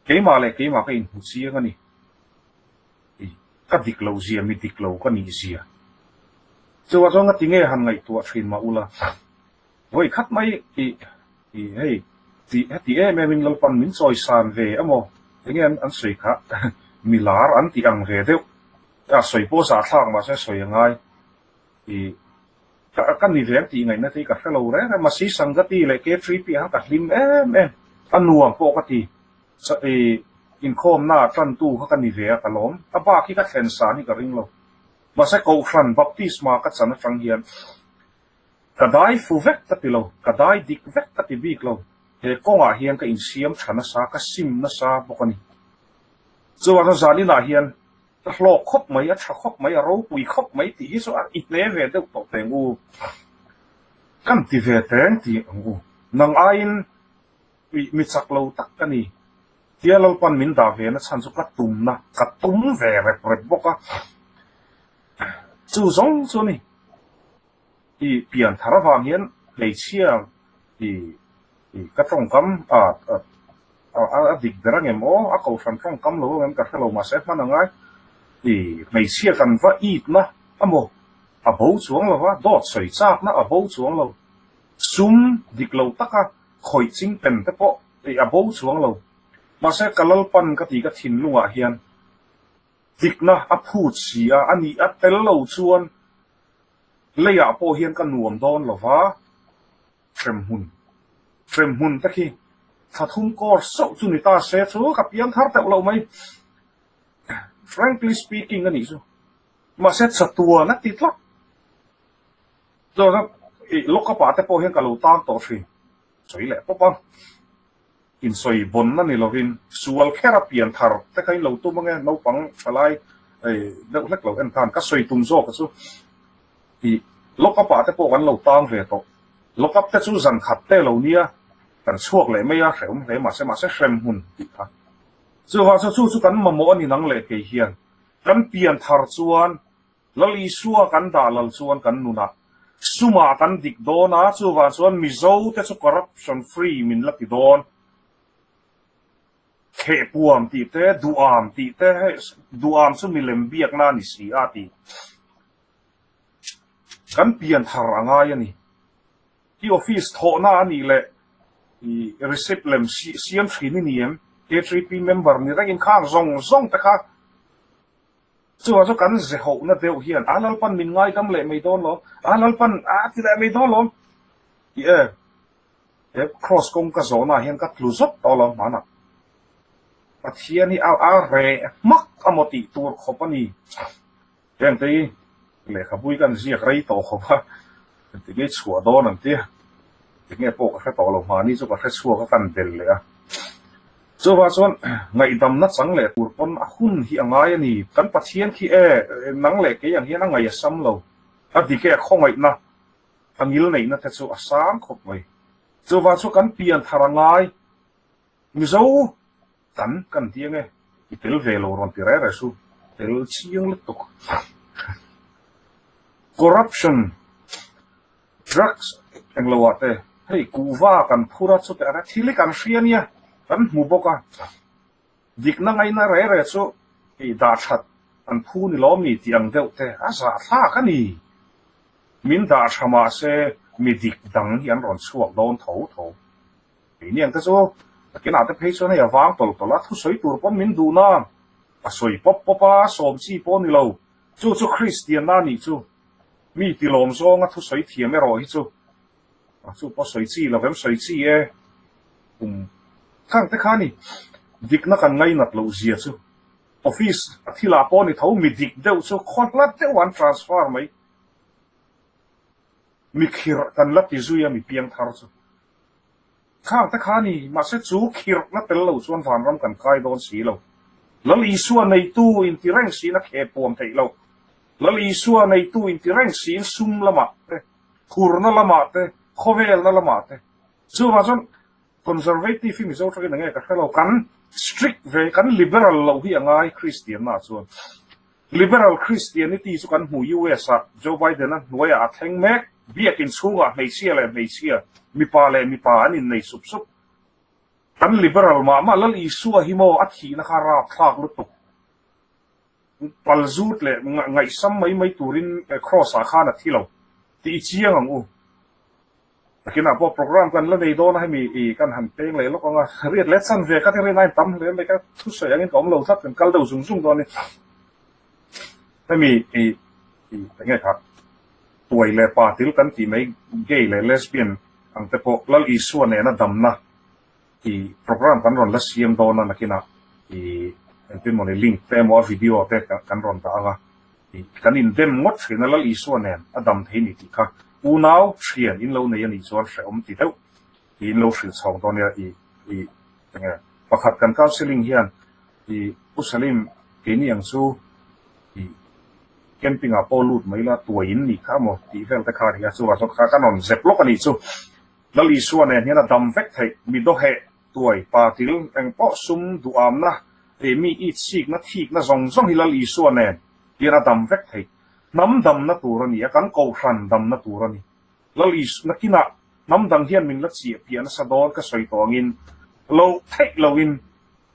keimah leh keimah ka inhmu chiang a ni. I ka dik loh zia, mi dik lo ka nih zia. Chuvang chuan nga tinge han ngaihtuah thin mah ula. Vawi khat mai i i hei ti heti em em in Lalpan min chawi san ve emaw enge an an sawi kha mi lar an tih ang ve deuh. A sawi pawh zahthlak mahse sawi a ngai. I ka ka ni veng tih ngaihna te hi ka hre lo reng reng. Mahse Sangati leh K3 piah khan ka hlim em em. A nuam pawh ka ti. I inkhawmna ah tantu kha ka ni ve a ka lawm. A bak hi ka thlen san hi ka ring lo. Mahse Kohhran baptisma ka chan atang hian ka dai fu vek ka ti lo, ka dai dik vek ka ti bik lo. He kawngah hian ka insiam tha nasa, ka sim nasa bawk a ni. Chuvangin zaninah hian Ka hlawk khawp mai, a tha khawp mai, a ropui khawp mai tih hi chu a i hne ve deuh tawh teng u. Kan ti ve teng tih ang u. Nang aiin i mi chak lo tak ka ni. Tia Lalpan min dah ve na chhan chu ka tumna, ka tum ve rep rep bawk a. Chu zawng chu a ni. I pian thar avang hian hmeichhia i i ka tawngkam a a dik ber angem aw, a kohhran tawngkam lo angem ka hre lo mahse hman angai i hmeichhia kan va itna amaw a bo chuang lo va, dawt sawi chakna a bo chuang lo, sum dik lo taka khawih ching pen te pawh i a bo chuang lo mahse ka Lalpan ka ti ka thinlungah hian dikna a phut si a, a nih a tel lo chuan Leiah pawh hian ka nuam dawn lo va, hremhmun, hremhmun te khi thla thum course chauh chu ni ta se chu ka piang thar teuh lo mai. Frankly speaking a nih chu. Mahse chatuan a ti tlat. Chuan i lock up ah te pawh hian ka lo tan tawh hrin. Sawi leh pawp a. Insawi bawn a ni lovin sual kher a pian thar te kha in lo tum ange naupang thalai deuh hlek lo en khan ka sawi tum zawk a chu tih lock up ah te pawh kan lo tang ve tawh lock up te chu zan khat te lo nia kan chhuak leh mai a hrehawm hle mahse mahse hrem hmun tih kha chuvang chu chu chu kan mamawh a ni nang leh kei hian kan pian thar chuan Lal Isua kan dah lal chuan kan nunah sumah kan dik dawn a, chuvang chuan Mizo te chu corruption free min la ti dawn. Khehpuam tih te, duham tih te, hei duham chu milem biakna a ni si a ti. Kan pian thar a ngai a ni. I office thawhna a nih leh i receipt lem siam thin i ni em? K3P member ni rengin khang zawng zawng te kha Chuvang chu kan zehohna deuh hian a Lalpan min ngaidam leh mai dawn lawm, a Lalpan a ti leh mai dawn lawm tih e, he kraws kawng ka zawhnaah hian ka tlu zawt tawh lo hmanah. Pathian hi a a reh hmak amaw tih tur khawp a ni. Hengte hi lehkhabui kan ziak rei tawh khawp a, engtin nge chhuah dawn an tia, engtin nge pawh ka hre tawh lo, mahni chu ka hre chhuak a kan bel leh a. Chuvang chuan ngaihdamna chang leh tur pawn a hun hi a ngai a ni. Kan Pathian khi e, nang leh kei ang hian a ngaih a sam lo. A dik e, a khawngaihna, a ngil neihna te chu a sang khawp mai. Chuvang chu kan pian thar a ngai. Mizo kan kan ti ange, i tel ve lo rawn ti reh reh su, tel chiang lutuk. Corruption. Drugs englo ah te hei kuhva kan phur a chutah a thil hi kan hria nia kan hmu bawk a, dikna ngaina re re chu hei dah that an phu ni lawm ni tih ang deuh te a zahthlak a ni. Min dah tha mah se mi dik dang hi an rawn chhuak dawn tho tho. Keini ang te chu nakinah te phei chuan hei a vang tawlh tawlh a, thusawi tur pawn min duh na a sawi pawp pawp a, sawm chi pawh ni lo. Chu chu Kristianna nih chu. Mi tilawm zawnga thusawi thiam erawh hi chu A chu pawh sawi chi lo em sawi chi e. Kum khang te kha ni dikna kan ngainat loh zia chu office a thilah pawh ni tho mi dik deuh chu khaw hlat deuh an transfer mai. Mi khirh kan la ti zui a mi piangthar chu. Khang te kha ni, mahse chu khirhna tel lo chuan vanram kan kai dawn si lo. Lal Isua neitu inti reng siin a kheh puam theih lo. Lal Isua neitu inti reng siin sum lamah te, hurna lamah te, khawvelna lamah te. Chuvang chuan Conservative hi Mizo takin enge ka hre lo, kan strict ve, kan liberal loh hi a ngai Kristianna ah chuan. Liberal Christianity chu kan hmu US ah Joe Biden a hnuaiah a thleng mek, biakin chhungah hmeichhia leh hmeichhia, mipa leh mipa an innei sup sup. Kan liberal mah mah Lal Isua hi maw a thihna kha rapthlak lutuk. Pal zut leh ngaihsam mai mai turin cross ah khan a thi lo tih i chiang ang u. Nakinah pawh program kan la nei dawn a, hemi i kan han peng leh lawk ang a, riat leh chan ve kha te rin a intam hle mai ka thusawi angin ka awm lo tlat, kan kal deuh zung zung dawn a ni. Hemi i i enge kha tuai leh pa til kan tih mai gay leh lesbian ang te pawh Lal Isua nena damna i program kan rawn la siam dawn a nakinah i engtin mawni link te emaw a video te kan rawn dah ang a. Kan indem ngawt thin a, Lal Isua nen a dam thei ni tih kha unau thian in lo nei a nih chuan hrehawm ti deuh tiin lo hrilh chhawng dawn nia i i enge pakhat kan counselling hian i Pu Salim keini ang chu i camping ah pawh lut mai la tuai in nih kha maw tih vel te kha a ni a chuvang chuan kha kan rawn zep lawk a nih chu Lal Isua nen hian a dam vek theih mi dawheh tuai pa til engpawh sum duhamna He mi itsikna thikna zawng zawng hi Lal Isua nen hian a dam vek thei. Hnam damna tur a ni a, kan kohhran damna tur a ni. Lal Isu, nakinah hnam dang hian min la chiah piah nasa dawn ka sawi tawh angin loh theih lohin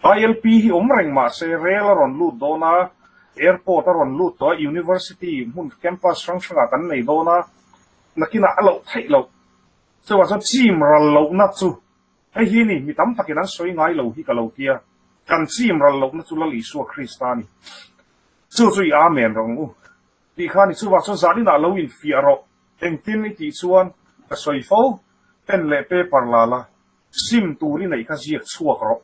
ILP hi awm reng mah se rel a rawn lut dawn a, airport a rawn lut tawh a, university hmun campus hrang hrangah kan nei dawn a, nakinah a loh theih loh. Chuvang chuan chim ral lohna chu Hei hi ni, mi tam takin an sawi ngai lo hi ka lo tia, kan chim ral lohna chu Lal Isua Krista a ni. Chu chu i Amen rawh ang u. Tih kha ni, chuvang chuan zaninah lo infiah rawh, engtin i tih chuan ka sawi fo, pen leh paper la la, sim tur i neih kha ziak chhuak rawh.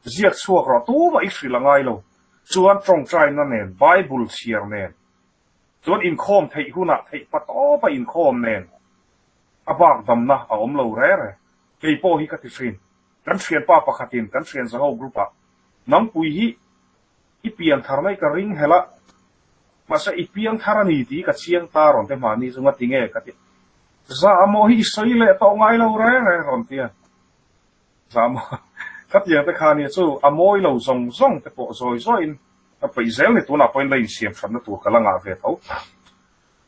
Ziak chhuak rawh, tumah i hrilh a ngai lo. Chuan tawngtaina nen, Bible chhiar nen, chuan inkhawm theih hunah theih patawpa inkhawm nen, A bak damna a awm lo re re. Kei pawh hi ka ti thin. Kan thianpa pakhatin kan thian zaho group ah Nangpui hi i pian thar mai ka ring hel a, mahse i piang thar a ni tih ka chiang ta rawn te mahni chu ngati nge ka ti. Zah maw hi i sawi leh tawh ngai lo re re rawn ti a. Zah maw ka tiang te kha nia chu a mawi lo zawng zawng te pawh zawi zawiin ka peih zel ni tunah pawhin la insiam thatna tur ka la ngah ve tho.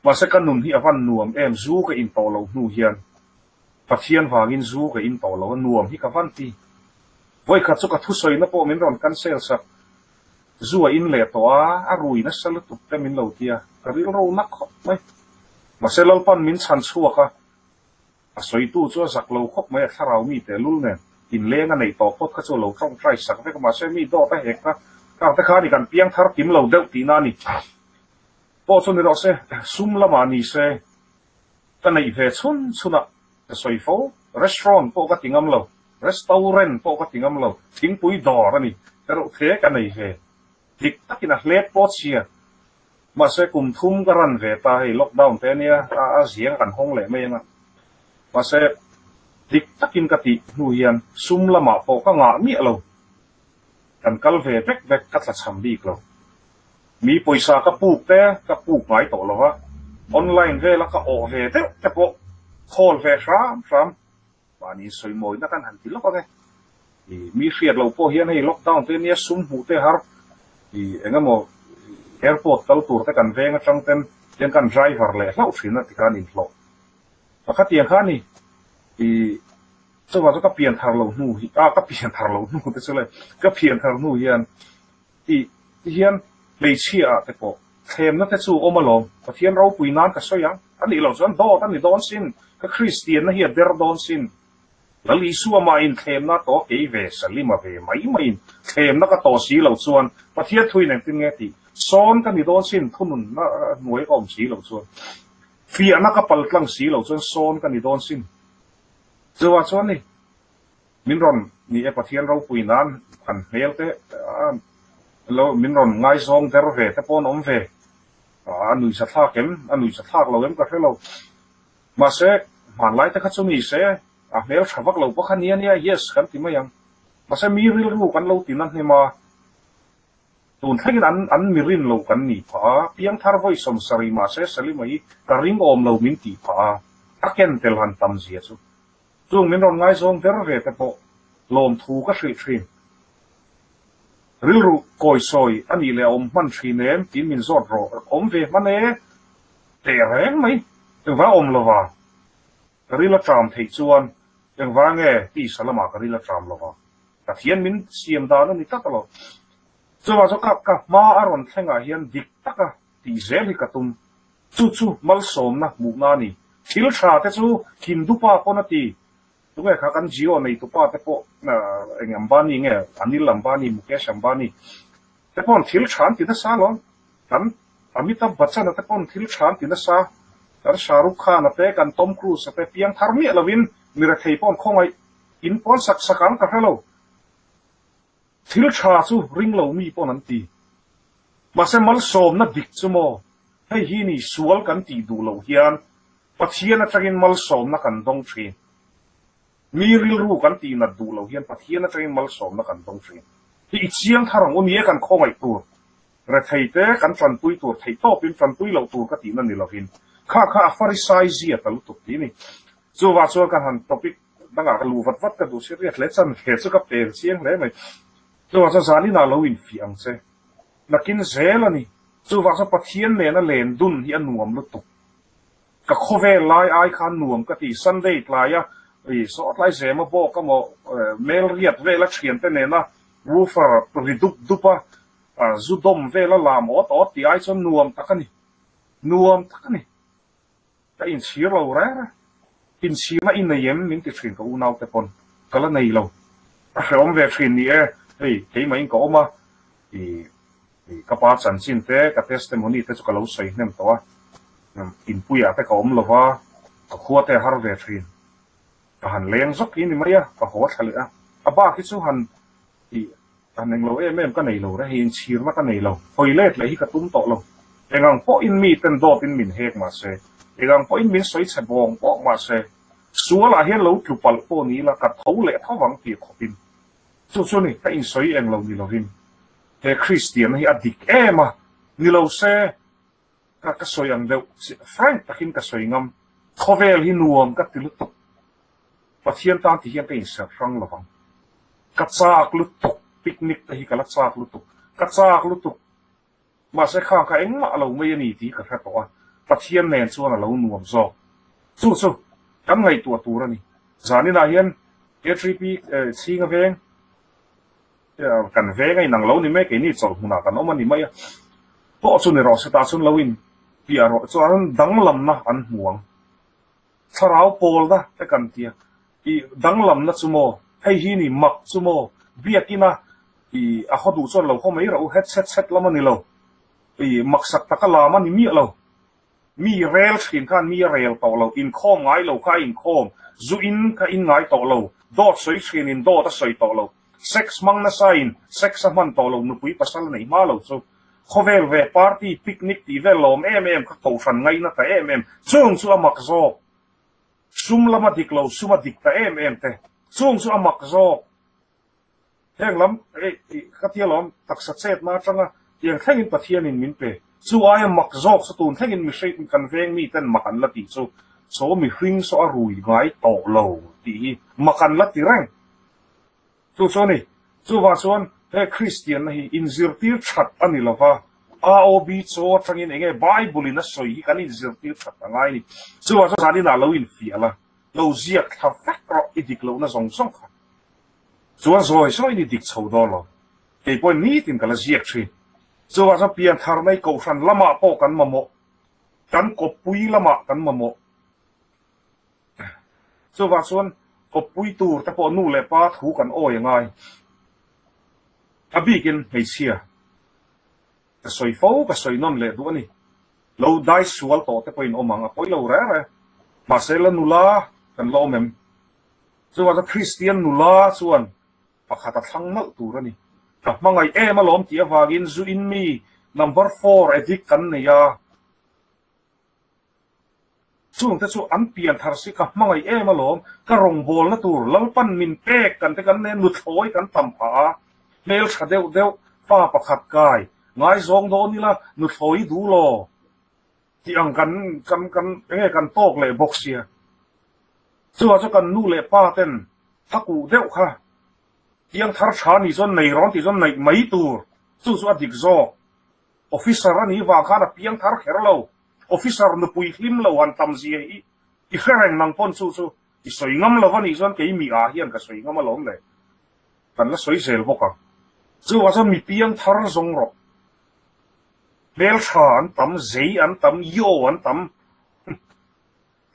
Mahse ka nun hi a van nuam em, zu ka in tawh loh hnu hian Pathian vangin zu ka in tawh lo a, nuam hi ka van ti. Vawikhat chu ka thusawina pawh min rawn cancel sak, zu a in leh tawh a, a rui nasa lutuk te min lo ti a, ka rilru na khawp mai. Mahse Lalpan min chhan chhuak a, a sawitu chu a zak lo khawp mai, a thlarau mi tehlul nen inleng a neih tawh phawt kha chu a lo tawngtai sak vek a, mahse mi dawt a hek kha, khang te khan i kan piang thar kim lo deuh tihna a ni. Pawh chu ni rawh se, sum lamah ni se, ka neih ve chhun chhunah ka sawi fo. Restaurant pawh ka ti ngam lo, restaurant pawh ka ti ngam lo, thingpui dawr a ni, ka reuh the ka nei ve. Dik takin a hlet pawh chhia. Mahse kum thum ka ran ve ta hei, lockdown te ania, a ziang kan hawng leh mai anga. Mahse dik takin ka tih hnu hian sum lamah pawh ka ngah miah lo. Kan kal ve vek vek ka tlachham bik lo. Mi pawisa ka puk te ka puk ngai tawh lo va, online vela ka awh ve deuh te pawh call ve hram hram. Mahni sawimawina kan han ti lawk ang e. I mi hriat loh pawh hian hei lockdown te nia sum hmuh te har i eng emaw airport kal tur te kan veng atang ten hian kan driver leh hlauh thin a tikhan inhlawh. Pakhat tiang kha a ni. I chuvang chu ka pian thar loh hnu hi ah ka pian thar loh hnu te chu le ka pian thar hnu hian Tih ti hian hmeichhia ah te pawh thlemna te chu awm alawm, Pathian ropui nan ka sawi ang, a nih loh chuan dawt a ni dawn sin, ka Kristianna hi a ber dawn sin. Lal Isua mahin thlemna a tawh kei ve Salima ve mai maiin thlemna ka tawh si loh chuan Pathian thuin engtin nge tih sawn ka ni dawn sin, thununna hnuai ka awm si loh chuan fiahna ka paltlang si loh chuan sawn ka ni dawn sin. Chuvah chuan ni min rawn ni e Pathian ropui nan an hmel te lo min rawn ngaizawng der ve te pawh an awm ve. A nuihza thlak em? A nuihza thlak lo em ka hre lo. Mahse hmanlai te kha chu ni se a hmel tha vak lo pawh kha nia nia yes kan ti mai ang. Mahse mi rilru kan lo ti na hnem a. Tun thlengin an an mi rin lo kan nih phah a, piangthar vawi sawmsarih mahse Salima hi ka ring awm lo min tih phah a, a ken tel han tam zia chu. Chung min rawn ngaizawng ber ve te pawh lawmthu ka hrilh thin. Rilru kawisawi a nih leh a awm hman thin em tiin min zawt rawh, awm ve hman e teh reng mai, engvang awm lova ka ril a ṭam theih chuan engvang nge tisa lamah ka ril a ṭam lova. Pathian min siam dan a ni tlat alo. Chuvang chu ka ka hma a rawn thlengah hian dik taka tih zel hi ka tum. Chu chu malsawmna hmuhna a ni. Thil tha te chu Hindu pa pawn a ti. Tunge kha kan Jio neitupa te pawh eng Ambani nge Anil Ambani, Mukesh Ambani te pawn thil tha an ti nasa alawm. Kan Amitabh Bachchan-a te pawn thil tha an ti nasa. Kan Shah Rukh Khan-a te, kan Tom Cruise-a te piangthar miah lovin mirethei pawh an khawngaih. In pawn sak sak ang ka hre lo. Thil tha chu ring lo mi pawn an ti. Mahse malsawmna dik chu maw, hei hi ni sual kan tih duh loh hian Pathian atangin malsawmna kan dawng thin. Mi rilru kan tih nat duh loh hian Pathian atangin malsawmna kan dawng thin. Hi i chiang thar ang u nia kan khawngaih tur. Rethei te kan tanpui tur theih tawpin tanpui loh tur ka tihna ni lovin kha kha a farisai zia ta lutuk ti ni. Chuvah chuan kan han topic Dangah ka luh vat vat ka duh si riat hle chan ve chu ka pel chiang hle mai. Chuvang chuan zaninah lo infiah ang che. Nakin zel a ni. Chuvang chuan Pathian nena len dun hi a nuam lutuk. Ka khawvel lai ai khan nuam ka ti. Sunday tlaia i sawtlai zema bawk emaw mel riat vela thiante nena woofer ri dup dup a zu dawm vela lam awt awt tih ai chuan nuam tak a ni. Nuam tak a ni. Ka inchhir lo reng a, inchhirna i nei em min ti thin ka unaute pawn ka la nei lo. A hrehawm ve thin ni e, hei keimah-in ka awm a, i ka pa chanchin te ka testimony te chu ka lo sawi hnem tawh a, inpuiah te ka awm lo va, ka khua te a har ve thin. Ka han leng zawk hi ni mai a, ka haw thla leh a, a bak hi chu han i Han englo em em ka nei lo re, hei inchhirna ka nei lo, hawi let leh hi ka tum tawh lo. Engang pawhin mi ten dawtin min hek mah se, engang pawhin min sawi chhe bawng pawh mah se, sualah hian lo tlu palh pawh ni ila ka tho leh tho vang tih khawpin. Chu chu ni, ka insawi englo ni lovin he Kristianna hi a dik em a, ni lo se ka ka sawi ang deuh, frank takin ka sawi ngam, khawvel hi nuam ka ti lutuk. Pathian tan ti hian ka inserh hrang lo vang. Ka chak lutuk, picnic te hi ka la chak lutuk, ka chak lutuk. Mahse khang kha engmah lo mai a ni tih ka hre tawh a, Pathian nen chuan a lo nuam zawk. Chu chu kan ngaihtuah tur a ni. Zaninah hian K3P chhinga veng, kan veng a inang lo ni mai, keini chawlh hmunah kan awm a ni mai a. Pawh chu ni rawh se tah chuan lo in piah rawh chuan danglamna an hmu ang. Thlarau pawlna te kan tia, i danglamna chu maw, hei hi ni mak chu maw, biakina i a haw duh chuan lo haw mai rawh u, het set set lam a ni lo, i maksak taka lam a ni miah lo. Mi rel thin khan mi a rel tawh lo, inkhawm ngai lo kha a inkhawm, zu in kha in ngai tawh lo, dawt sawi thin in dawt a sawi tawh lo, sex hmang nasa in sex a hman tawh lo, nupui pasal a nei hma lo chu. Khawvel ve party, picnic tih vel lawm em em kha kohhran ngaina ta em em, chung chu a mak zawk. Sum lama dik lo, sum a dik ta em em te, chung chu a mak zawk. Heng lam ka tia lawm, taksa chetna atanga tiang thlengin Pathianin min pe. Chu aia mak zawk chu tun thlengin mihring kan veng miten mak an la tih chu, saw mihring saw a rui ngai tawh lo tih hi mak an la ti reng. Chu chu a ni. Chuvah chuan he Kristianna hi inzirtir that a ni lova, AOB chaw atangin eng nge Bible-in a sawi hi kan inzirtir that a ngai a ni. Chuvah chuan zaninah lo infiah la, lo ziak thla vek rawh i dik lohna zawng zawng kha. Chuan zawi zawiin i dik chho dawn lo. Kei pawhin nitin ka la ziak thin. Chuvah chuan pianthar mai kohhran lamah pawh kan mamawh, kan kawppui lamah kan mamawh. Chuvah chuan kawppui tur te pawh nu leh pa thu kan awi a ngai. A bikin hmeichhia ka sawi fo, ka sawi nawn leh duh a ni. Lo dai sual tawh te pawhin awm ang, a pawi lo reng reng. Mahse la nula kan la awm em? Chuvang chuan Kristian nula chuan pakhat a thlang nalh tur a ni. Ka hmangaih em alawm tih avangin zu in mi number four addict kan nei a. Chungte chu an pian thar si, ka hmangaih em alawm, ka rawngbawlna tur Lalpan min pek kan te kan nen nuthlawi kan tam phah a, hmeltha deuh deuh fa pakhat kai ngaizawng dawn ila nuthlawi duh law tih ang kan kan kan enge kan tawk leh bawk sia. Chuvah chu kan nu leh pa ten thakuh deuh kha tiang thar tha ni chuan nei rawn tih chuan neih mai tur, chu chu a dik zawk. Officer a nih vang khan a piang thar kher lo. Officer nupui hlim lo han tam zia hi i hre reng nang pawn chu chu i sawi ngam lo a nih chuan kei mi ah hian ka sawi ngam alawm le. Kan la sawi zel bawk ang. Chuvang chuan mi piang thar zawng rawh. Hmeltha an tam, zei an tam, yo an tam,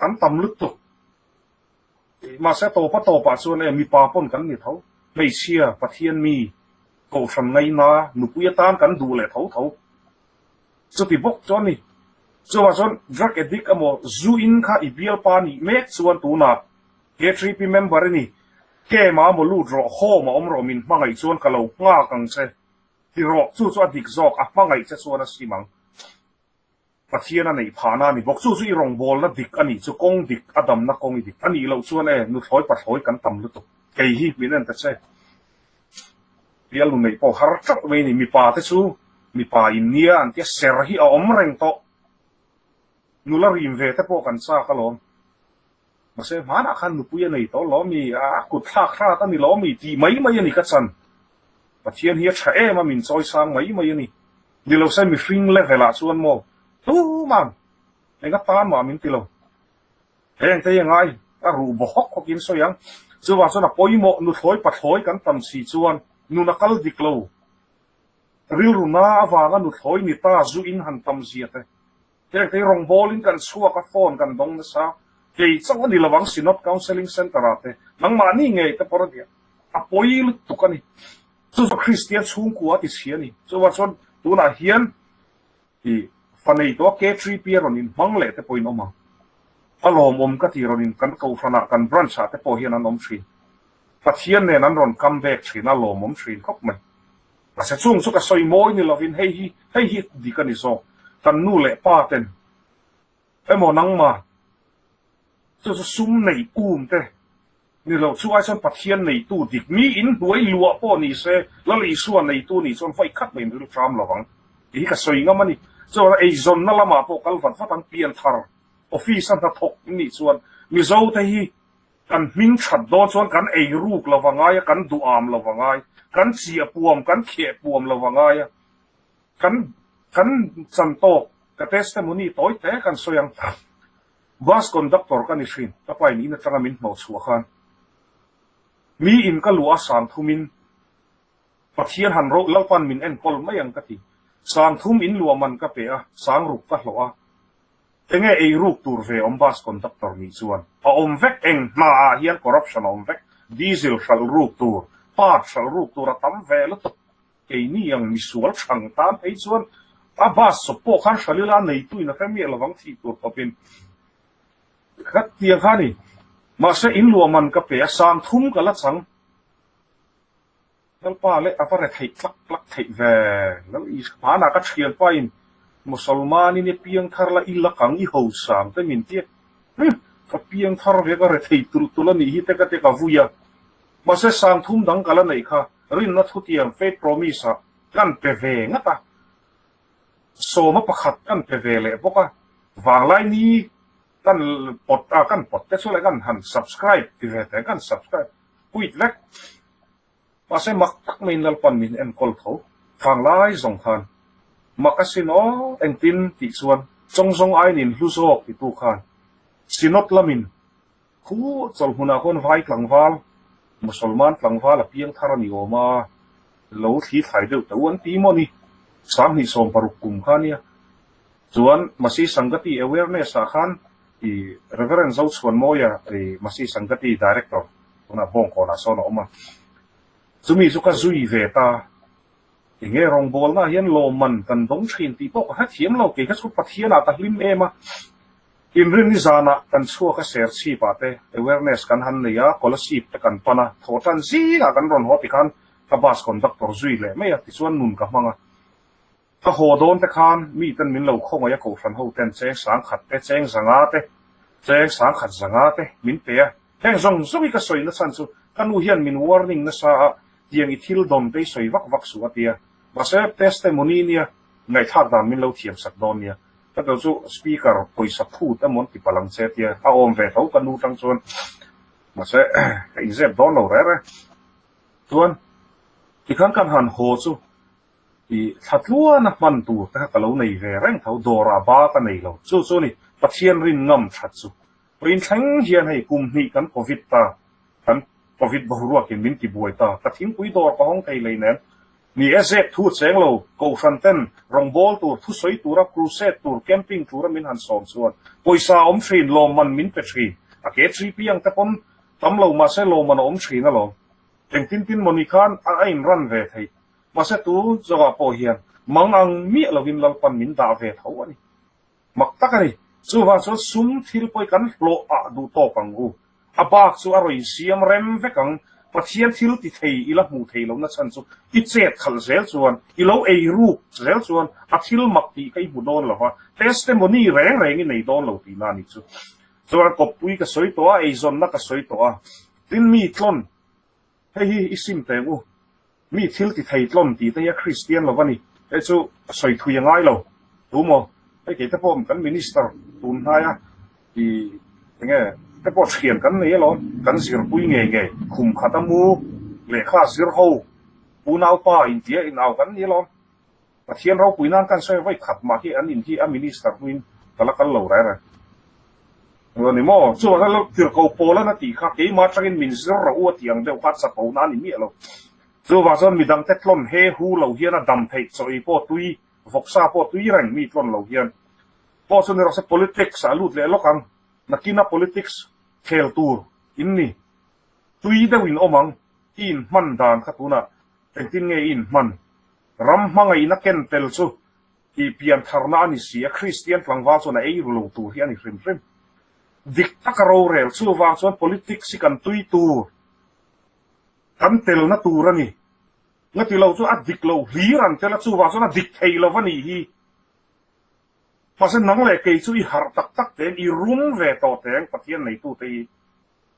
an tam lutuk. Mahse tawpa tawpah chuan e mipa pawn kan ni tho. Hmeichhia, Pathian mi, Kohhran ngaina, nupui atan kan duh leh tho tho. Chuti bawk chuan ni. Chuvang chuan drug addict emaw zu in kha i bialpa nih mek chuan tunah K3P member i ni. Kema emaw lut rawh, home a awm rawh min hmangaih chuan ka lo nghak ang che. Ti rawh, chu chu a dik zawk, a hmangaih che chuan a sim ang. Pathian a neih phahna a ni bawk. Chu chu i rawngbawlna dik a nih chu, kawng dik, a damna kawng i dik a nih loh chuan e, nuthlawi pathlawi kan tam lutuk. Kei hi min en ta che. Bial nu neih pawh har teuh mai a ni. Mipa te chu mipa in nia an tia ser hi a awm reng tawh. Nula rim ve te pawh kan chak alawm. Mahse hmanah khan nupui a nei tawh lawm mi, a kut thlak hrat a ni lawm mi tih mai mai a ni ka chan. Pathian hi a tha em a, min chawi sang mai mai a ni. Ni lo se mihring level ah chuan maw tuman eng atan mah min ti lo. Heng te hi a ngai a ruh baw hawk hawk in sawi ang. Chuvang chuan a pawimawh nuthlawi pathlawi kan tam si chuan nun a kal dik lo. Rilru na avanga nuthlawi ni ta zu in han tam zia te. Heng te hi rawngbawlin kan chhuak a, phone kan dawng nasa. Kei chauh a ni lovang Synod Counselling Centre ah te nangmahni ngei te pawh a nia. A pawi lutuk a ni. Chu chu Kristian chhungkua a ti chhi a ni. Chuvang chuan tunah hian i fa nei tawh a K3P a rawn inhmang leh te pawhin awm ang. A lawmawm ka ti rawn in kan kohhranah kan branch ah te pawh hian an awm thin. Pathian nen an rawn come back thin a lawmawm thin khawp mai. Mahse chung chu ka sawi mawi ni lovin hei hi hei hi dik a ni zawk. Kan nu leh pa ten emaw nangmah chu chu sum neih um te ni lo chu ai chuan Pathian neitu dik mi in hnuai luah pawh ni se Lal Isua neitu nih chuan vawi khat mai in ril tram lo ang tih hi ka sawi ngam a ni. Chuan eizawnna lamah pawh kal vat vat ang pianthar office a hnathawk nih chuan Mizo te hi Kan hming that dawn chuan kan ei ruk lo va ngai a, kan duham lo va ngai, kan chiah puam, kan kheh puam lo va ngai a, kan kan chan tawk, ka testimony tawi te kan sawi ang. Bus conductor ka ni thin, ka pa in in atanga min hnawh chhuah khan mi in ka luah a sang thum in Pathian han ro Lalpan min enkawl mai ang ka ti. Sang thum in luah man ka pe a, sang ruk ka hlawh a, Enge ei ruk tur ve awm bus conductor nih chuan a awm vek eng hna ah hian corruption a awm vek diesel hralh ruk tur part hralh ruk tur a tam ve lutuk keini ang misual thang tan phei chuan a bus chawp pawh khan hralh ila neitu in a hre miah lovang thih tur khawp in ka tiang kha ni mahse in luah man ka pe a sang thum ka la chang Lalpa leh a va re theih tlak tlak theih ve. Lal Isphana ka thianpa in Musalman in i piang thar la i lak ang i ho sang te min ti a. Hum! Ka piang thar ve ka re thei tulh tulh a nih hi te ka ti ka vui a. Mahse sang thum dang ka la neih kha rinna thutiang faith promise ah kan pe ve ngat a. Sawma pakhat kan pe ve leh bawk a. Vanglai ni kan pawt a kan pawt te chu leh kan han subscribe ti ve teh kan subscribe quit vek. Mahse mak tak maiin Lalpan min enkawl tho. Thang lai zawng khan mak asin aw engtin tih chuan chawng zawng aiin in hlu zawk titu khan Synod lamin khu chawlhmunah khawn vai tlangval Musalman tlangval a piang thar a ni awm a, lo thli thlai deuh teuh an ti maw ni? 2016 kum kha nia. Chuan Masi Sangati awareness ah khan i Reverend Zochhuanmawia i Masi Sangati Director Tunah bawngkawnah sawn a awm a, chumi chu ka zui ve ta. Enge rawngbawlnaah hian lawmman kan dawng thin tih pawh ka hrethiam lo, kei kha chu Pathianah ka hlim em a. Inrinni zanah kan chhuak a Serchhip ah te awareness kan han nei a, Kolasib te kan pan a, thawhtan zingah kan rawn haw tikhan ka bus conductor zui leh mai a, tichuan nun ka hmang a. Ka haw dawn te khan mi ten min lo khawngaih a kohhran ho ten cheng sangkhat te, cheng zanga te, cheng sangkhat zanga te min pe a. Heng zawng zawng hi ka sawi nachhan chu ka nu hian min warning nasa a, tiang i thil dawn te i sawi vak vak suh a tia. Mahse testimony nia ngaihthlak dan min lo thiam sak dawn nia. Ka tel chu speaker pawisa phut emaw an ti palh ang che tia a awm ve tho ka nu tang chuan mahse ka inzep dawn lo reh reh. Chuan tikhan kan han haw chu i thla tluana hman tur te kha ka lo nei ve reng tho, dawrah ba ka nei lo. Chu chu ni Pathian rin ngam that chu. Vawiin thleng hian hei kum hnih kan covid ta, kan covid boruakin min ti buai ta, ka thingpui dawr ka hawng thei lei nen. Ni e zep thu cheng lo, kohhran ten rawngbâwl tur, thusawi tura, crusade tur, camping tura min han sawm chuan pawisa a awm thin, lawmman min pe thin. A ke thi piang te pawn tam lo mahse lawmman a awm thin alawm. Engtin tin mawni khan a inran ve theih. Mahse tu zawkah pawh hian mang ang miah lovin Lalpan min dah ve tho a ni. Mak tak a ni. Chuvang chuan sum thil pawh hi kan hlawh ah duh tawk ang u. A bak chu a rawn insiam rem vek ang. Pathian thil ti thei i la hmuh thei lohna chhan chu i chet khalh zel chuan, i lo ei ruk zel chuan a thil mak tih kha i hmu dawn lo va, testimony reng reng i nei dawn lo tihna a ni chu. Chuan kawppui ka sawi tawh a, eizawnna ka sawi tawh a, tin mi tlawn hei hi i sim teng u. Mi thil ti thei tlawm tih te hi a Kristian lo va ni. Hei chu a sawi thui a ngai lo. Tu maw? Hei kei te pawh kan Minister tun hnaia i enge te pawh thian kan nei alawm. Kan zirpui ngei ngei khum khat a mu lehkha zir ho unaupa intia inau kan ni alawm. Pathian ropui nan kan sawi vawi khat mah hi an in hi a Minister hnuin ka la kal lo reng reng. Eng ni maw? Chuvang hian lo tirhko pawl an a tih kha keimah atangin min zir rawh u a tih ang deuh kha a chapo na a ni miah lo. Chuvang chuan midang te tlawn he hu lo hian a dam theih chaw ei pawh tui, vawksa pawh tui reng mi tlawn lo hian pawh chu ni rawh se politics ah lut leh lawk ang. Nakina politics khel tur in ni. Tui deuh in awm ang. I inhman dan kha tunah engtin nge i inhman? Ram hmangaihna ken tel chu tih pian tharna a ni si a, Kristian tlangval chuan a ei ru lo tur hi a ni hrim hrim. Dik taka rorel chuvang chuan politics hi kan tui tur, kan telna tur a ni. Nga ti lo chu a dik lo hlir an tel a, chuvang chuan a dik thei lo va nih hi. Mahse nang leh kei chu i harh tak tak teng, i rum ve tawh teng Pathian neitute hi.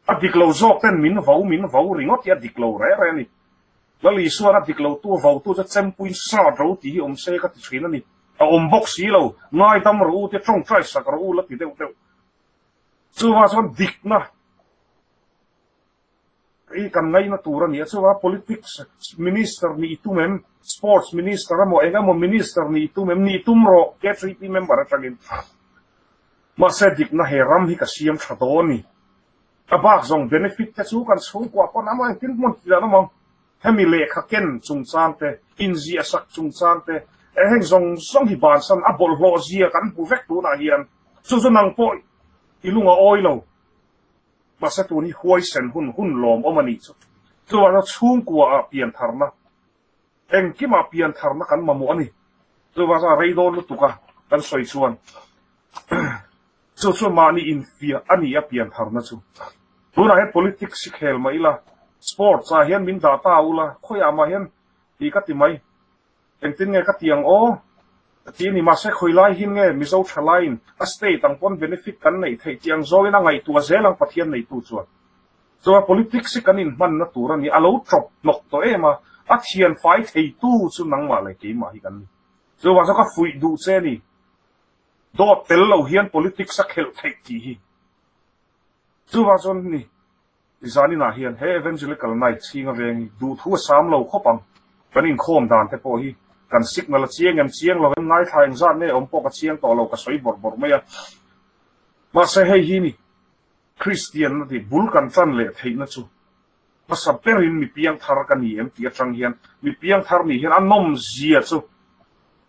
A dik lo zawk ten min vo min vo ringawt hi a dik lo reh reh a ni. Lal Isuan a dik lo tu a vo tu chu chempuiin sat ro tih hi awm se ka ti thin a ni. A awm bawk si lo, ngaidam rawh u te tawngtai sak rawh u la ti deuh deuh. Chuvang chuan dikna hi kan ngaina tur a ni a, chuvang politics minister nih i tum em, sports minister emaw eng emaw minister nih i tum em, nih tum rawh K3P member atangin. Mahse dikna he ram hi ka siam tha dawn ni. Ka bak zawng benefit te chu kan chhungkua pawn a maw engtin hmun tih dan awm ang. Hemi lehkha ken chungchang te, inziah sak chungchang te, eh heng zawng zawng hi bansan a bawlhhlawh zia kan hmu vek tunah hian. Chu chu nang pawh i lung a awi lo. Mahse tun hi huaisen hun hun lawmawm a nih chu. Chuvang chuan chhungkua ah piantharna Engkimah piantharna kan mamawh a ni. Chuvang chuan rei dawn lutuk a kan sawi chuan chu chu mahni infiah a ni a piantharna chu. Tunah hian politics hi khel mah ila, sports ah hian min dah ta ula, khawiah mah hian tih ka ti mai. Engtin nge ka ti ang aw? Ka ti a ni. Mahse khawi lai hin nge Mizo thalaiin a state ang pawn benefit kan neih theih tih ang zawngin a ngaihtuah zel ang Pathian neitu chuan. Chuan politics hi kan inhmanna tur a ni, a lo ṭawp hnawk tawh em a, a thian fai theitu chu nangmah leh keimah hi kan ni. Chuvang chuan ka fuih duh che a ni, dawt tel lo hian politics a khelh theih tih hi. Chuvang chuan ni, zaninah hian he Evangelical Night chhinga veng hi duhthu a sam lo khawp ang, kan inkhawm dan te pawh hi kan signal a chiang em chiang lo em, ngaithla engzat nge awm pawh ka chiang tawh lo, ka sawi bawrh bawrh mai a. Mahse hei hi ni, Kristianna tih bul kan tan leh theihna chu hmasa berin mi piangthar ka ni em tih atang hian mi piangthar nih hian a nawmzia chu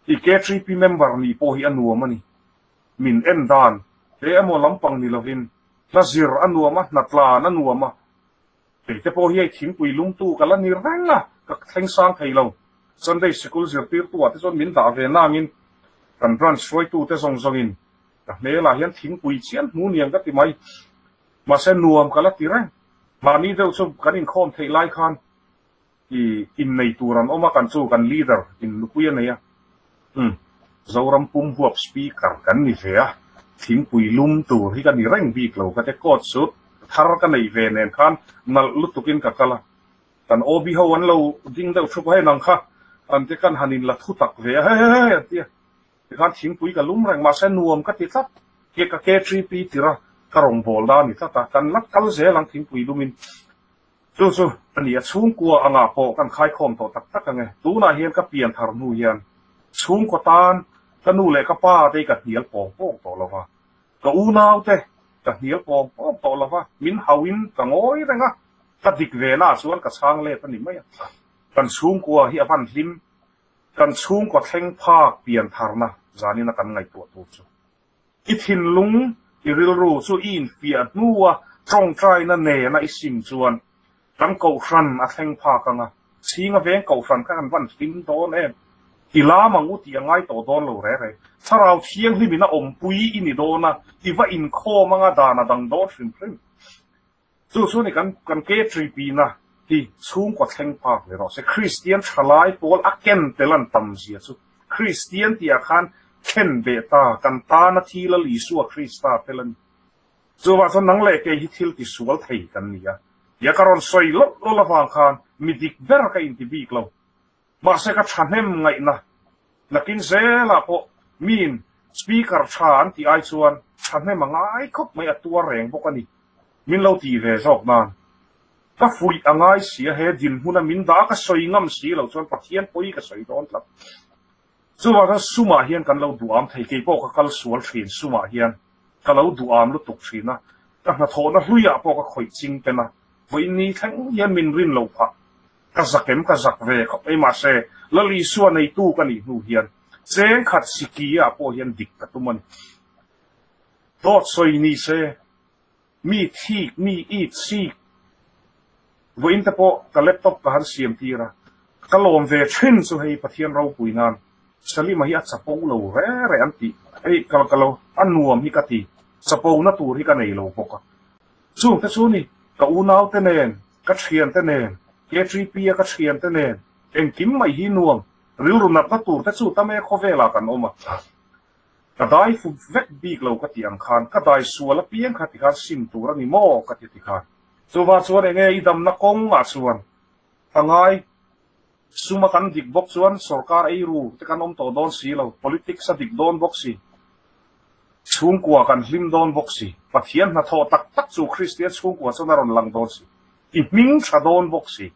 i KTP member nih pawh hi a nuam a ni. Min en dan he emaw lampang ni lovin hla zir a nuam a, hna tlan a nuam a. Kei te pawh hi hei thingpui lumtu ka la ni reng a, ka thleng sang thei lo. Sunday sikul zirtirtu ah te chuan min dah ve nangin kan branch hruaitute zawng zawngin. Ka hmelah hian thingpui chian hmu niang ka ti mai. Mahse nuam ka la ti reng. Mahni deuh chu kan inkhawm theih lai khan i innei tur an awm a, kan chu kan leader in nupui a nei a. Umm, Zoram pum huap speaker kan ni ve a, thingpui lum tur hi ka ni reng bik lo ka ti. Coat suit thar ka neih ve nen khan nalh lutukin ka kal a. Kan OB ho an lo ding deuh thup a, hei nang kha an ti kan han in la thu tak ve a, hei hei hei an ti a. Tikhan thingpui ka lum reng mahse nuam ka ti tlat, ke ka KTP tir a, ka rawngbâwl da a ni tlat a, kan la kal zel ang thingpui lumin. Chu chu a ni a, chhungkua angah pawh kan khaikhawm tawh tak tak ang e. Tunah hian ka pian thar hnu hian chhungkaw tan ka nu leh ka pa te hi ka hnial pawng pawng tawh lo va, ka unau te ka hnial pawng pawng tawh lo va, min hauhin ka ngawi reng a, ka dik ve naah chuan ka chhang let a ni mai a. Kan chhungkua hi a van hlim Kan chhungkaw thleng phak pian tharna zanin a kan ngaihtuah tur chu. I thinlung, i rilru chu i infiah hnua tawngtaina nena i sim chuan kan kohhran a thleng phak anga, chhinga veng kohhran kha kan van hlim dawn em? I lam ang u tih a ngai tawh dawn lo re re. Thlarau thianghlimin a awmpui i ni dawn a, i va inkhawm anga dan a dang dawn hrim hrim. Chu chu ni kan kan KTP-na hi chhungkaw thleng phak ve rawh se. Kristian thalai pawl a ken tel an tam zia chu Kristian tihah khan thlen beh ta kan tana thi Lal Isua Krista tel a ni. Chuvah chuan nang leh kei hi thil tisual thei kan ni a. Tia ka rawn sawi lawlh lawlh avang khan mi dik ber ka inti bik lo. Mahse ka thahnem ngaihna nakin zelah pawh miin speaker tha an tih ai chuan thahnem a ngai khawp mai a tuar reng bawk a ni. Min lo tih ve zawk nan ka fuih a ngai si a, he dinhmuna min dah a ka sawi ngam si lo chuan Pathian pawi ka sawi dawn tlat. Chuvang chuan sumah hian kan lo duham thei, kei pawh ka kal sual thin sumah hian ka lo duham lutuk thin a, ka hnathawhna hluiah pawh ka khawih ching pen a, vawiin ni thleng hian min rin lo phah. Ka zak em ka zak ve khawp mai mahse Lal Isua neitu ka nih hnu hian cheng khat siki ah pawh hian dik ka tum a ni. Dawt sawi ni se, mi thik, mi it, sik vawiin te pawh ka laptop ka han siam tir a, ka lawm ve thin chu hei Pathian ropui nan Salima hi a chapo lo re re an tih hei ka ka lo a nuam hi ka ti, chapo na tur hi ka nei lo bawk a. Chung te chu ni ka unau te nen Ka thiante nen, KTP a ka thiante nen, engkim mai hi nuam, rilru natna tur te chu tam e khawvelah kan awm a. Ka dai fup vek bik lo ka tih ang khan, ka dai sual apiang kha tikhan sim tur a ni maw ka ti tikhan. Chuvah chuan enge i damna kawngah chuan ka ngai, suma kan dik bawk chuan sorkar eiru te kan awm tawh dawn si lo, politics a dik dawn bawk si. Chhungkua kan hlim dawn bawk si. Pathian hnathawh tak tak chu Kristian chhungkua chuan a rawn lang dawn si. I hming tha dawn bawk si.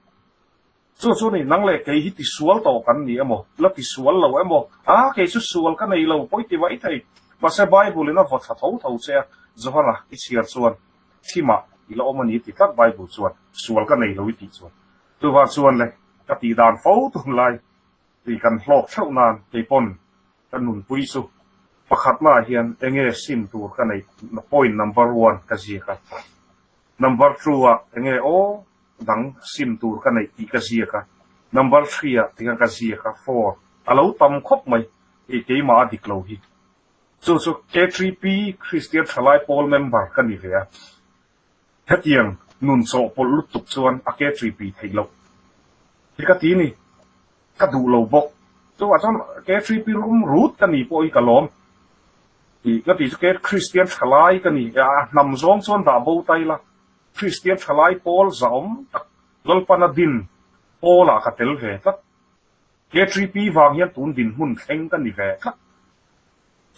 Chu chu ni, nang leh kei hi tisual tawh kan ni emaw, la tisual lo emaw, a kei chu sual ka nei lo, pawi ti mai thei. Mahse Bible in a vaw thla tho tho che a, Johana i chhiar chuan thimah i la awm a ni ti tlat Bible chuan, sual ka nei lo i tih chuan. Chuvang chuan le, ka tih dan fo tunlai tih kan hlawk theuh nan kei pawn Ka nunpui chu pakhatna ah hian enge sim tur ka neih point number one ka ziak a, number two ah enge aw dang sim tur ka neih tih ka ziak a, number three ah tikhan ka ziak a, four a lo tam khawp mai hei keimah a dik lo hi. Chu chu K3P Kristian Thalai Pawl member ka ni ve a, hetiang nun chawhpawlh lutuk chuan a K3P theih loh hi ka ti ni. Ka duh lo bawk. Chuvah chuan K3P rum rut ka ni pawh hi ka lawm. Tih ka tih chu kei Kristian thalai ka ni. A hnam zawng chuan dah bo ta ila. Kristian thalai pawl zahawm tak Lalpana din pawlah ka tel ve tlat. K3P vang hian tun dinhmun thleng ka ni ve tlat.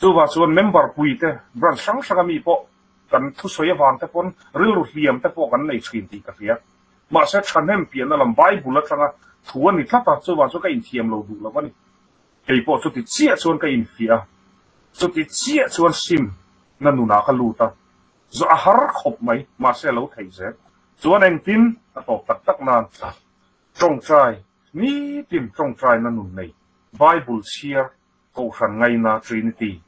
Chuvah chuan member pui te, branch hrang hranga mi pawh kan thusawi avang te pawn rilru hliam te pawh kan nei thin tih ka hria. Mahse thahnem piahna lam Bible atanga thu a ni tlat a, chuvah chuan ka inthiam lo duh lo a ni. Kei pawh chuti chiah chuan ka infiah a, chuti chiah chuan sim na nunah ka lut a, zawh a har khawp mai, mahse a lo theih zel. Chuan engtin a tawp tak tak nan tawngtai, nitin tawngtai na nun nei, Bible chhiar Kohhran ngaina Trinity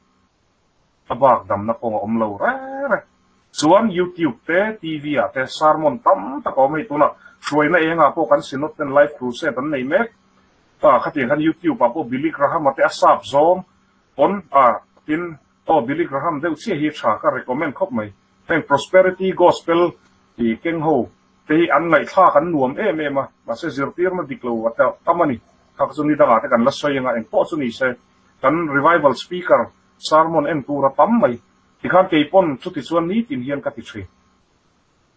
a bak damna kawng a awm lo reng reng. Chuan YouTube te, TV ah te sermon tam tak a awm hei tunah hruaina engah pawh kan Synod ten Life Crusade an nei mek ta khatiang khan YouTube ah pawh Billy Graham-a te a sap zawng pawn ah tin. Aw Billy Graham deuh chiah hi tha ka recommend khawp mai. Heng Prosperity Gospel tih keng ho te hi an ngaihthlak an nuam em em a, mahse zirtirna dik lo a tam a ni. Kha chu ni dangah te kan la sawi anga eng pawh chu ni se kan revival speaker sermon en tur a tam mai. Tikhan kei pawn chuti chuan nitin hian ka ti thin.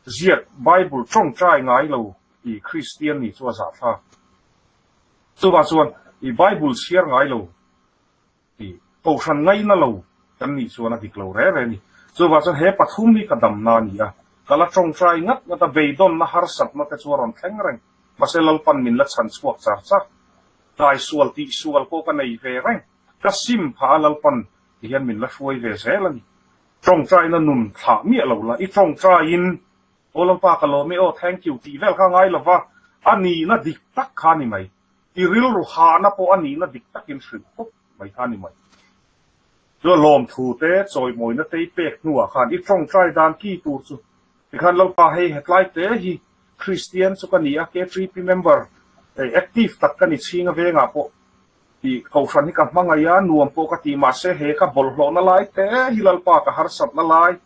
Ziak Bible tawngtai ngai lo tih Kristian nih chu a zahthlak. Chuvang chuan i Bible chhiar ngai lo tih Kohhran ngaihna lo kan nih chuan a dik lo re re a ni. Chuvang chuan he pathum hi ka damna a ni a, ka la tawngtai ngat ngat a, beidawnna harsatna te chu a rawn thleng reng. Mahse Lalpan min la chhan chhuak char char. Taisual tihsual pawh ka nei ve reng. Ka sim phah a Lalpan ti hian min la hruai ve zel a ni. Tawngtaina nun thlah miah lo la, i tawngtaiin Aw Lalpa ka lawm e aw, thank you tih vel kha ngai lova, a nihna dik tak kha a ni mai. I rilru hahna pawh a nihna dik takin hrilh khawp mai kha a ni mai. Chu a lawmthu te, chawimawina te i pek hnuah khan i tawngtai dan ki tur chu tikhan Lalpa hei hetlai te hi Kristian chu ka ni a, KTP member active tak ka ni chhinga vengah pawh Tih kohhran hi ka hmangaih a, nuam pawh ka ti mahse he ka bawlhhlawhna lai te hi Lalpa ka harsatna lai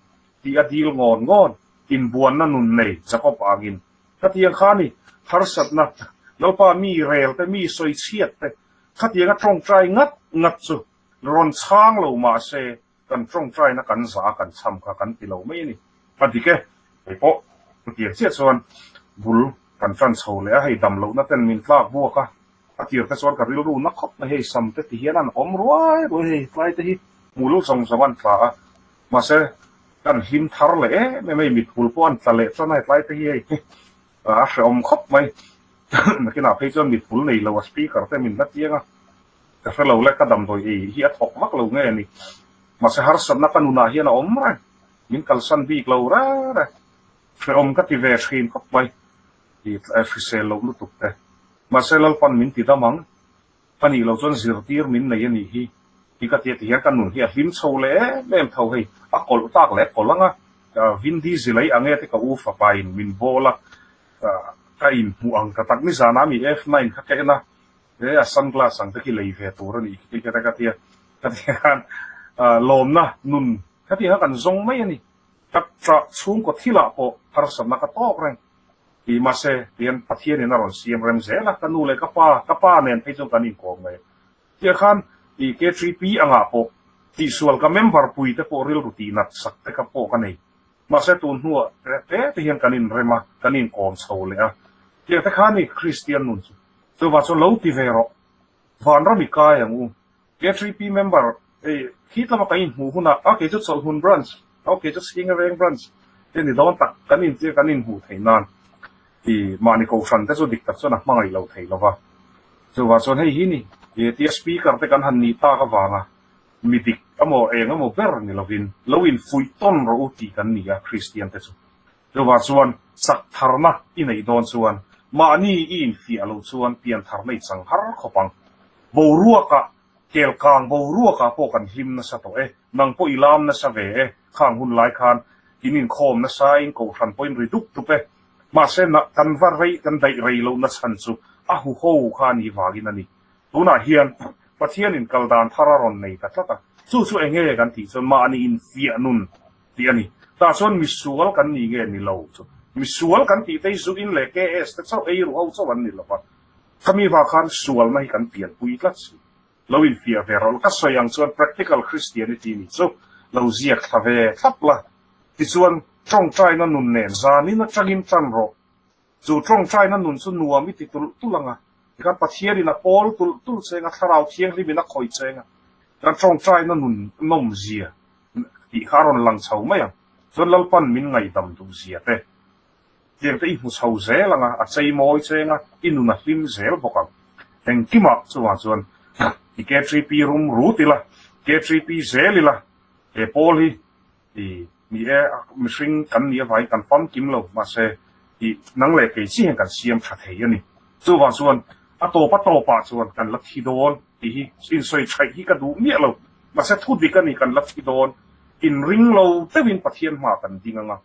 tih a dil ngawn ngawn, inbuanna nun nei Jacob angin khatiang kha ni harsatna Lalpa mi rel te mi sawi chhiat te khatianga tawngtai ngat ngat chu rawn chhang lo mahse kan tawngtaina kan za a kan chham kha kan ti lo mai a ni. A dik e, hei pawh chutiang chiah chuan bul kan tan chho leh a, hei dam lohna ten min tlak buak a, A tir te chuan ka rilru na khawp mai hei sam te ti hian an awm ruai ruai hei tlai te hi hmul zawng zawng an tla a mahse kan hlim thar leh em em hei mithmul pawh an tla leh chuan hei tlai te hi hei a hrehawm khawp mai nakinah phei chuan mithmul nei lo a speaker te min la chiang a ka hre lo le ka damdawi ei hi a thawk vak lo nge ni mahse harsatna ka nunah hian a awm reng min kalsan bik lo reng reng hrehawm ka ti ve thin khawp mai i hrisel loh lutuk te. Mahse Lalpan min ti dam ang, ka nih loh chuan zirtir min nei a nih hi ti ka tia ti hian ka nun hi a hlim chho leh em em tho hei, a kawlh tak leh kawlh ang a, Vin Diesel ei ang e te ka u fapa in min bawl a, ka inhmuh ang ta tak nizan ah mi F9 kha ka en a, he a sunglass ang te khi lei ve tur a nih khi ti ka tia, ka tia khan lawmna nun khatiang kha kan zawng mai a ni, ka ṭah chhungkaw thilah pawh harsatna ka tawk reng. Ti mahse, tihian Pathianin a rawn siam rem zel a, ka nu leh ka pa, ka pa nen phei chuan kan inkawm ngei. Tiah khan i KTP angah pawh tihsual ka member pui te pawh rilru tihnat sak te ka pawh ka nei. Mahse tun hnuah te te hian kan inrem a, kan inkawm chho leh a. Tiang te khan i Kristian nun chu chuvang chuan lo ti ve rawh. Vanram i kai ang u. KTP member ei khi tlama kan inhmuh hunah a kei chu Chawlhhmun branch, a kei chu Singareng branch te ni dawn tak kan intir kan inhmuh theih nan ti mahni kohhran te chu dik tak chuan a hmangaih lo thei lova. Chuvang chuan hei hi ni tia speaker te kan han nih tak avanga mi dik emaw eng emaw ber ni lovin lo infuih tawn rawh u tih kan ni a Kristian te chu. Chuvang chuan chak tharna i neih dawn chuan mahni i infiah lo chuan pian tharna i chang har khawp ang. Boruakah, kelkang boruakah pawh kan hlim nasa tawh e, nang pawh i lam nasa ve e, khang hun lai khan in inkhawm nasa in kohhran pawhin ri dup dup e. Mahse na kan va rei kan daih rei lohna chhan chu a huho kha a nih vangin a ni. Tunah hian Pathianin kal dan thar a rawn nei ta tlat a, chu chu eng nge kan tih chuan mahni infiah nun tih a ni. Tah chuan misual kan ni nge ni lo chu misual kan tih te hi zu in leh KS te chauh ei ruh ho chauh an ni lo va. Khami vang khan sualna hi kan pianpui tlat si. Lo infiah ve rawh la, ka sawi ang chuan practical Christianity ni chu lo ziak thla ve thlap la. Tichuan tawngtaina nun nen zanin atangin tan rawh. Chu tawngtaina nun chu nuam i ti tulh tulh ang a, tikhan Pathianin a pawl tulh tulh cheng a, Thlarau Thianghlimin a khawih cheng a, kan tawngtaina nun nawmzia tih kha a rawn lang chho mai ang. Chuan Lalpan min ngaihdam duhzia te. Tiang te i hmu chho zel ang a, a chei mawi cheng a, i nun a hlim zel bawk ang. Engkimah chuvang chuan i KTP rum rut ila, KTP zel ila, he pawl hi i ni e, mihring kan nih avangin kan famkim lo, mahse i nang leh kei chi hian kan siam tha thei a ni. Chuvang chuan a tawp a tawpah chuan kan la thi dawn tih hi insawi thaih hi ka duh miah lo, mahse thu dik a ni kan la thi dawn, inring lo deuhin Pathian hmaah kan ding ang a.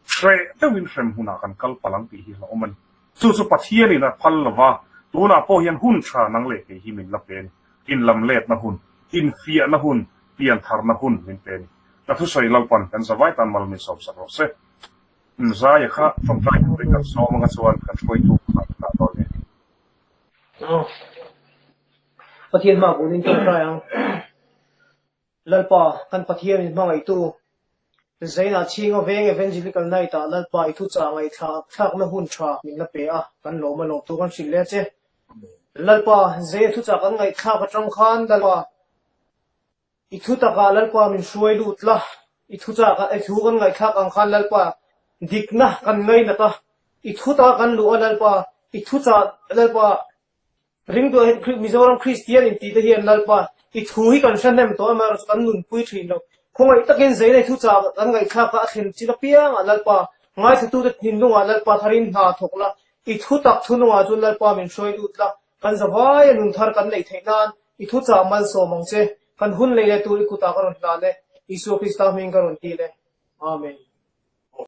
Hreh deuhin hrem hunah kan kal palh ang tih hi hlauhawm a ni. Chu chu Pathianin a phal lo va, tunah pawh hian hun tha nang leh kei hi min la pe a ni. Inlamletna hun, infiahna hun, Pian tharna hun min pe a ni. Ka thusawi Lalpan kan zavai tan mal min sawmsak rawh se. Zaia kha tawngtai turin kan sawm anga chuan kan hruaitu kha ka dah dawn e. Pathian hma bunin tawngtai ang. Lalpa, kan Pathian in hmangaihtu, Zainah chhinga veng Evangelical Night ah Lalpa i thuchah ngaihthlak thlakna hun tha min la pe a, kan lawm a lawm tur kan hrilh leh che. Lalpa, Zaia thuchah kan ngaihthlak atang khan Lalpa, I thu takah Lalpa min hruai lut la, i thu chak i thu kan ngaihthlak ang khan Lalpa dikna kan ngainat a, i thu ta kan luh a Lalpa, i thu chah Lalpa ringtu Mizoram Kristian intih te hian Lalpa i thu hi kan hre hnem tawh amaherawhchu kan nunpui thin lo. Khawngaih takin zeina i thu chah kan ngaihthlak a a thlen chin apiangah Lalpa ngaithlatute thinlungah Lalpa tharin hna thawk la, i thu tak thunungah chuan Lalpa min hruai lut la, Kan zavai a nun thar kan neih theih nan i thuchah malsawm ang che. Kan hun lei leh tur i kutah ka rawn hlan e. Isua Krista hming ka rawn dil e. Amen.